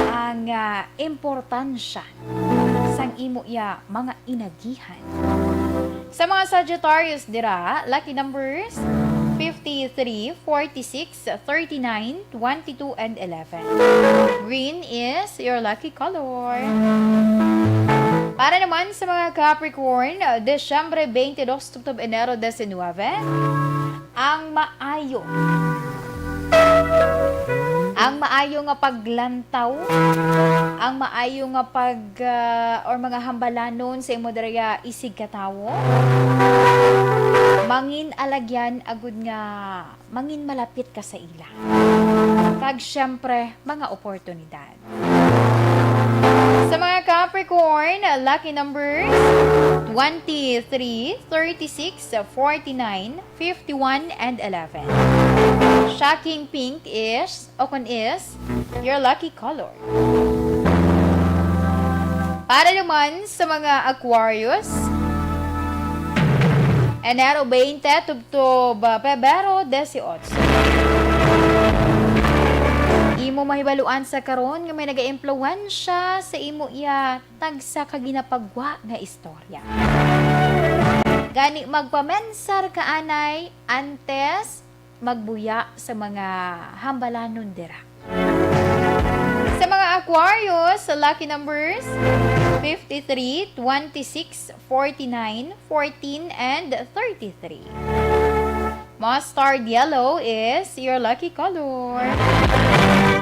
ang, ah, importansya sang imo iya mga inagihan. Sa mga Sagittarius dira, lucky numbers fifty-three, forty-six, thirty-nine, twenty-two, and eleven. Green is your lucky color. Para naman sa mga Capricorn, Disyembre twenty-two tubtob Enero diecinuebe, ang maayo. Ang maayo nga paglantaw, ang maayo nga pag, ah, or mga hambalanon sa imo dira isig katawo, mangin alagyan agud nga mangin malapit ka sa ila. Kag siyempre, mga oportunidad. Sa mga Capricorn, lucky numbers twenty-three, thirty-six, forty-nine, fifty-one, and eleven. Shocking pink is, o kun is, your lucky color. Para naman sa mga Aquarius, Enero twenty tubtob, ah, Pebrero dieciocho. Imo mahibaluan sa karon nga may nagaimpluwensya sa imo iya tagsa ka ginapagwa nga istorya. Gani, magpamensar ka anay antes magbuya sa mga hambalanon dira. Sa mga Aquarius, lucky numbers fifty-three, twenty-six, forty-nine, fourteen, and thirty-three. Mustard yellow is your lucky color.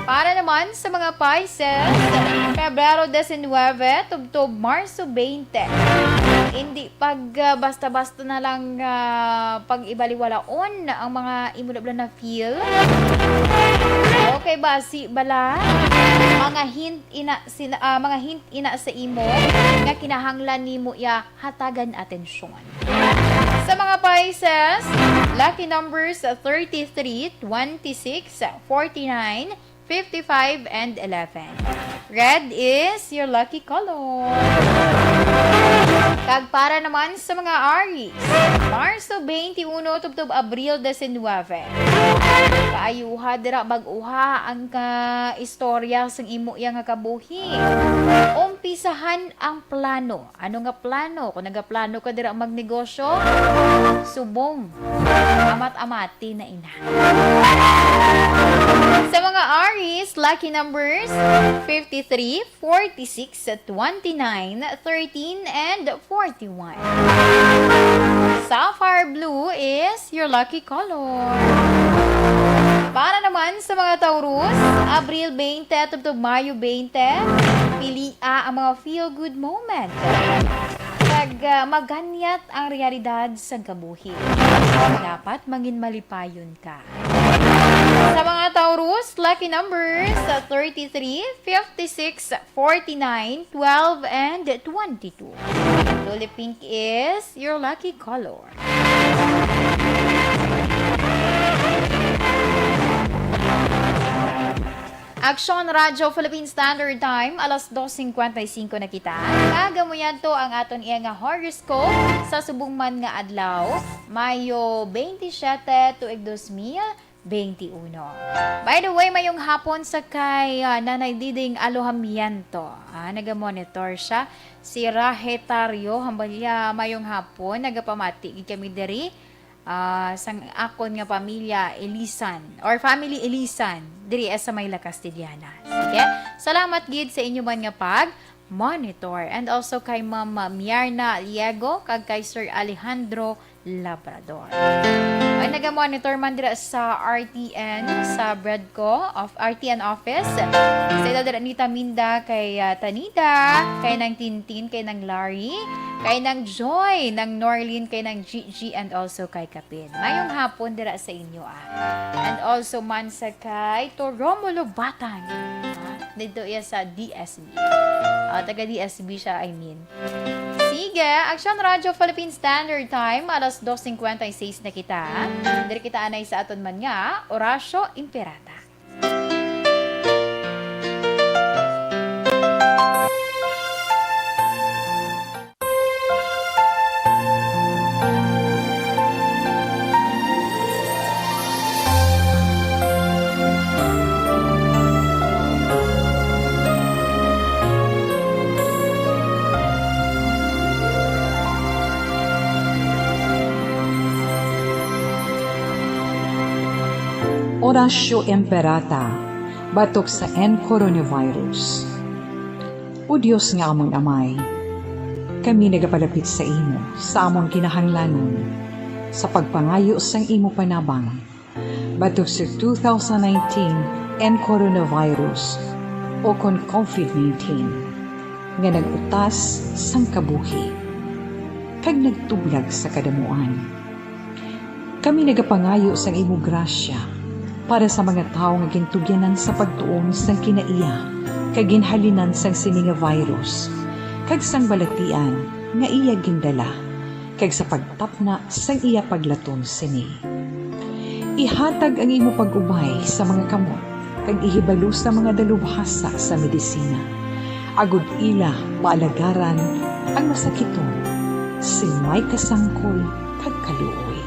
Para naman sa mga Pisces, Pebrero diecinuebe tubtob Marso twenty. Hindi pag, ah, basta-basta na lang, ah, pag-ibaliwalaon ang mga imo na feel. Okay ba si bala? Mga hint ina sina, ah, mga hint ina sa imo nga kinahanglan nimo iya hatagan atensyon. Sa mga Pisces, lucky numbers thirty-three, twenty-six, forty-nine, fifty-five, and eleven. Red is your lucky color. Kag para naman sa mga Aries, Marso twenty-one tubtob Abril diecinuebe. Kaayuha dira bag-uha ang ka istorya sang imo iya nga kabuhi. Umpisahan ang plano. Ano nga plano? Kung nagaplano ka dira magnegosyo, subong. Amat-amati na ina. Sa mga Aries, lucky numbers fifty-three, forty-six, twenty-nine, thirteen, and forty-one. Sapphire blue is your lucky color. Para naman sa mga Taurus, Abril twenty tubtob Mayo twenty, pilia ang mga feel-good moment. Kag, ah, maganyat ang realidad sa kabuhi. Dapat mangin malipayon ka. Sa mga Taurus, lucky numbers, thirty-three, fifty-six, forty-nine, twelve, and twenty-two. Tulip pink is your lucky color. Aksyon Radyo Philippine Standard Time, alas dos cincuenta y cinco na kita. Kag amo yan to ang aton iya nga horoscope sa subong man nga adlaw, Mayo twenty-seven, tuig dos mil twenty-uno. By the way, mayong hapon sa kay, ah, Nanay Diding Alohamiento. Ah, nagamonitor siya. Si Rahetario Hambalya, mayong hapon. Nagapamati gid kami diri, ah, sang akon nga pamilya, Elisan, or family Elisan, diri sa Mayla Castellana. Sige, salamat gid sa inyo man nga pag Monitor. And also kay Ma'am Mierna Liego kag kay Sir Alejandro Labrador. Ay, naga-monitor man dira sa R T N, sa Breadco of R T N office. Sa ila dira ni Taminda, kay, ah, Tanita, kay nang Tintin, kay nang Larry, kay nang Joy, nang Norlin, kay nang Gigi, and also kay Kapin. Mayong hapon dira sa inyo, ah. And also man sa kay to Romulo Batang. Ah, dito iya sa D S B. Ah, taga D S B siya, I mean. Sige, Aksyon Radyo Philippine Standard Time, alas dos cincuenta y seis na kita. Diri kita anay sa aton man nga Orasyo Imperata. Orasyo Imperata, batok sa N coronavirus. O Dios nga amon Amay, kami nagapalapit sa imo sa among kinahanglanon sa pagpangayo sang imo panabang batok sa two thousand nineteen N coronavirus, o kon COVID nineteen, nga nag-utas sang kabuhi kag nagtublag sa kadamuan. Kami nagapangayo sang imo grasya para sa mga tawo nga gintugyanan sa pagtuon sang kinaiya kag ginhalinan sang sini nga virus, kag sang balatian nga iya gindala, kag sa pagtapna sang iya paglaton sini. Ihatag ang imo pag-ubay sa mga kamot kag ihibalo sa mga dalubhasa sa medisina, agod ila maalagaran ang masakiton sing may kasangkol kag kaluoy.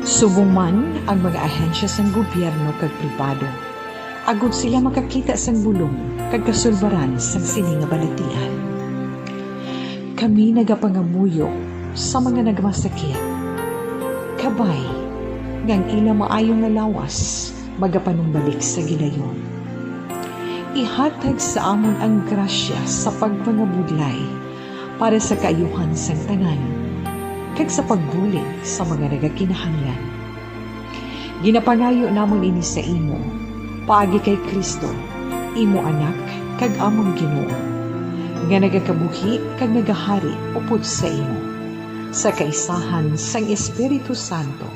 Subong man ang mga ahensya sang gobyerno kag pribado, agod sila makakita sang bulong kag kasulbaran sang sini nga balatian. Kami nagapangamuyo sa mga nagmasakit, kabay nga ang ila maayo nga lawas magapanumbalik sa gilayon. Ihatag sa amon ang grasya sa pagpangabudlay para sa kaayuhan sang tanan, kag sa pagbulig sa mga nagakinahanglan. Ginapangayo namon ini sa imo, paagi kay Cristo, imo Anak kag amon Ginoo, nga nagakabuhi kag nagahari upod sa imo, sa kaisahan sang Espiritu Santo,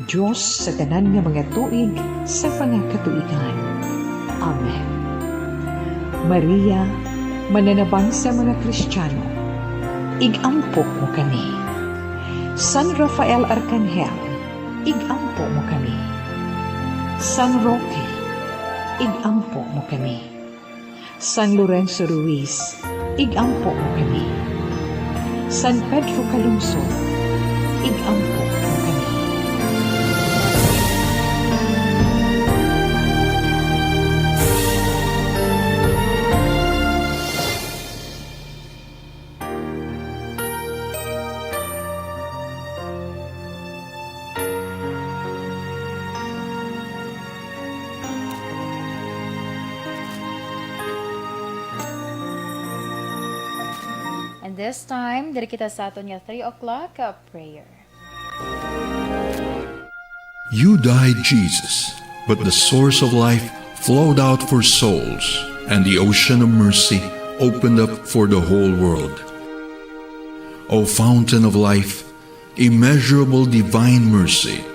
Dios sa tanan nga mga tuig sa mga katuigan. Amen. Maria, mananabang sa mga Kristiyano, ig-ampo mo kami. San Rafael Arkanghel, ig-ampo mo kami. San Roque, ig-ampo mo kami. San Lorenzo Ruiz, ig-ampo mo kami. San Pedro Calungsod, ig-ampo mo kami. And this time, diri kita sa aton nga three o'clock, uh, prayer. You died, Jesus, but the source of life flowed out for souls, and the ocean of mercy opened up for the whole world. O fountain of life, immeasurable divine mercy,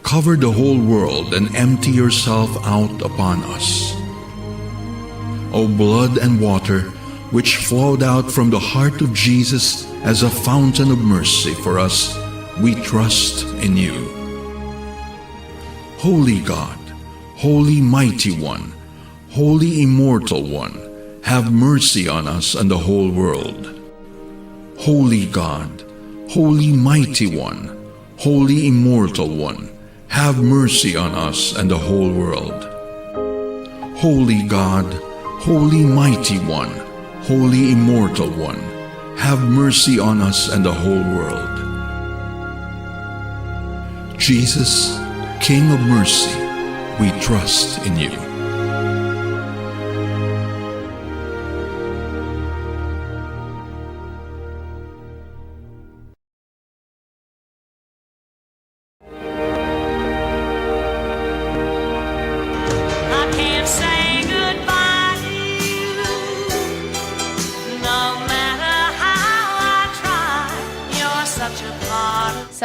cover the whole world and empty yourself out upon us. O blood and water, which flowed out from the heart of Jesus as a fountain of mercy for us, we trust in you. Holy God, Holy Mighty One, Holy Immortal One, have mercy on us and the whole world. Holy God, Holy Mighty One, Holy Immortal One, have mercy on us and the whole world. Holy God, Holy Mighty One, Holy Immortal One, have mercy on us and the whole world. Jesus, King of mercy, we trust in you.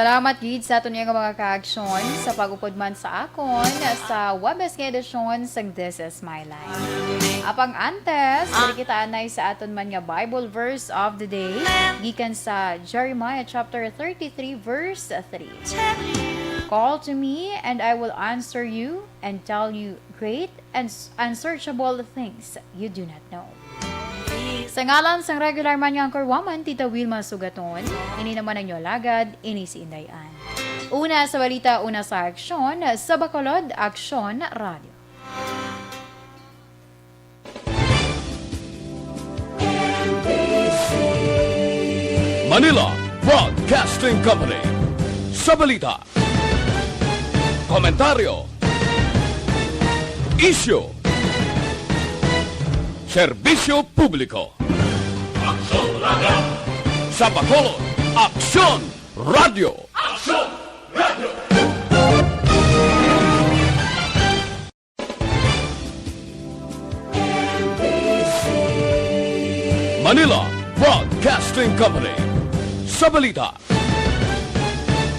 Salamat gid sa aton nga mga kaaksyon sa pag-upod man sa akon sa Webes nga edisyon sang This Is My Life. Apang antes, diri kita anay sa aton man nga Bible verse of the day, gikan sa Jeremiah chapter thirty-three, verse three. "Call to me, and I will answer you and tell you great and s- unsearchable things you do not know." Sa ngalan sang regular man nga anchor woman, Tita Wilma Sugaton, ini naman ang inyo alagad, ini si Inday Ann. Una sa balita, una sa aksyon, sa Bacolod, Aksyon Radio. Manila Broadcasting Company. Sa balita, komentaryo, isyu, serbisyo publiko. Aksyon Radio. Sa Bacolod, Aksyon Radio. Aksyon Radio. Manila Broadcasting Company. Sa balita,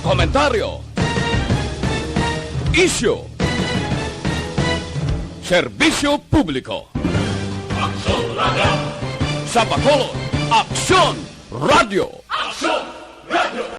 komentaryo, isyu, serbisyo publiko. Aksyon Radio. Sa Bacolod, Aksyon Radio. Aksyon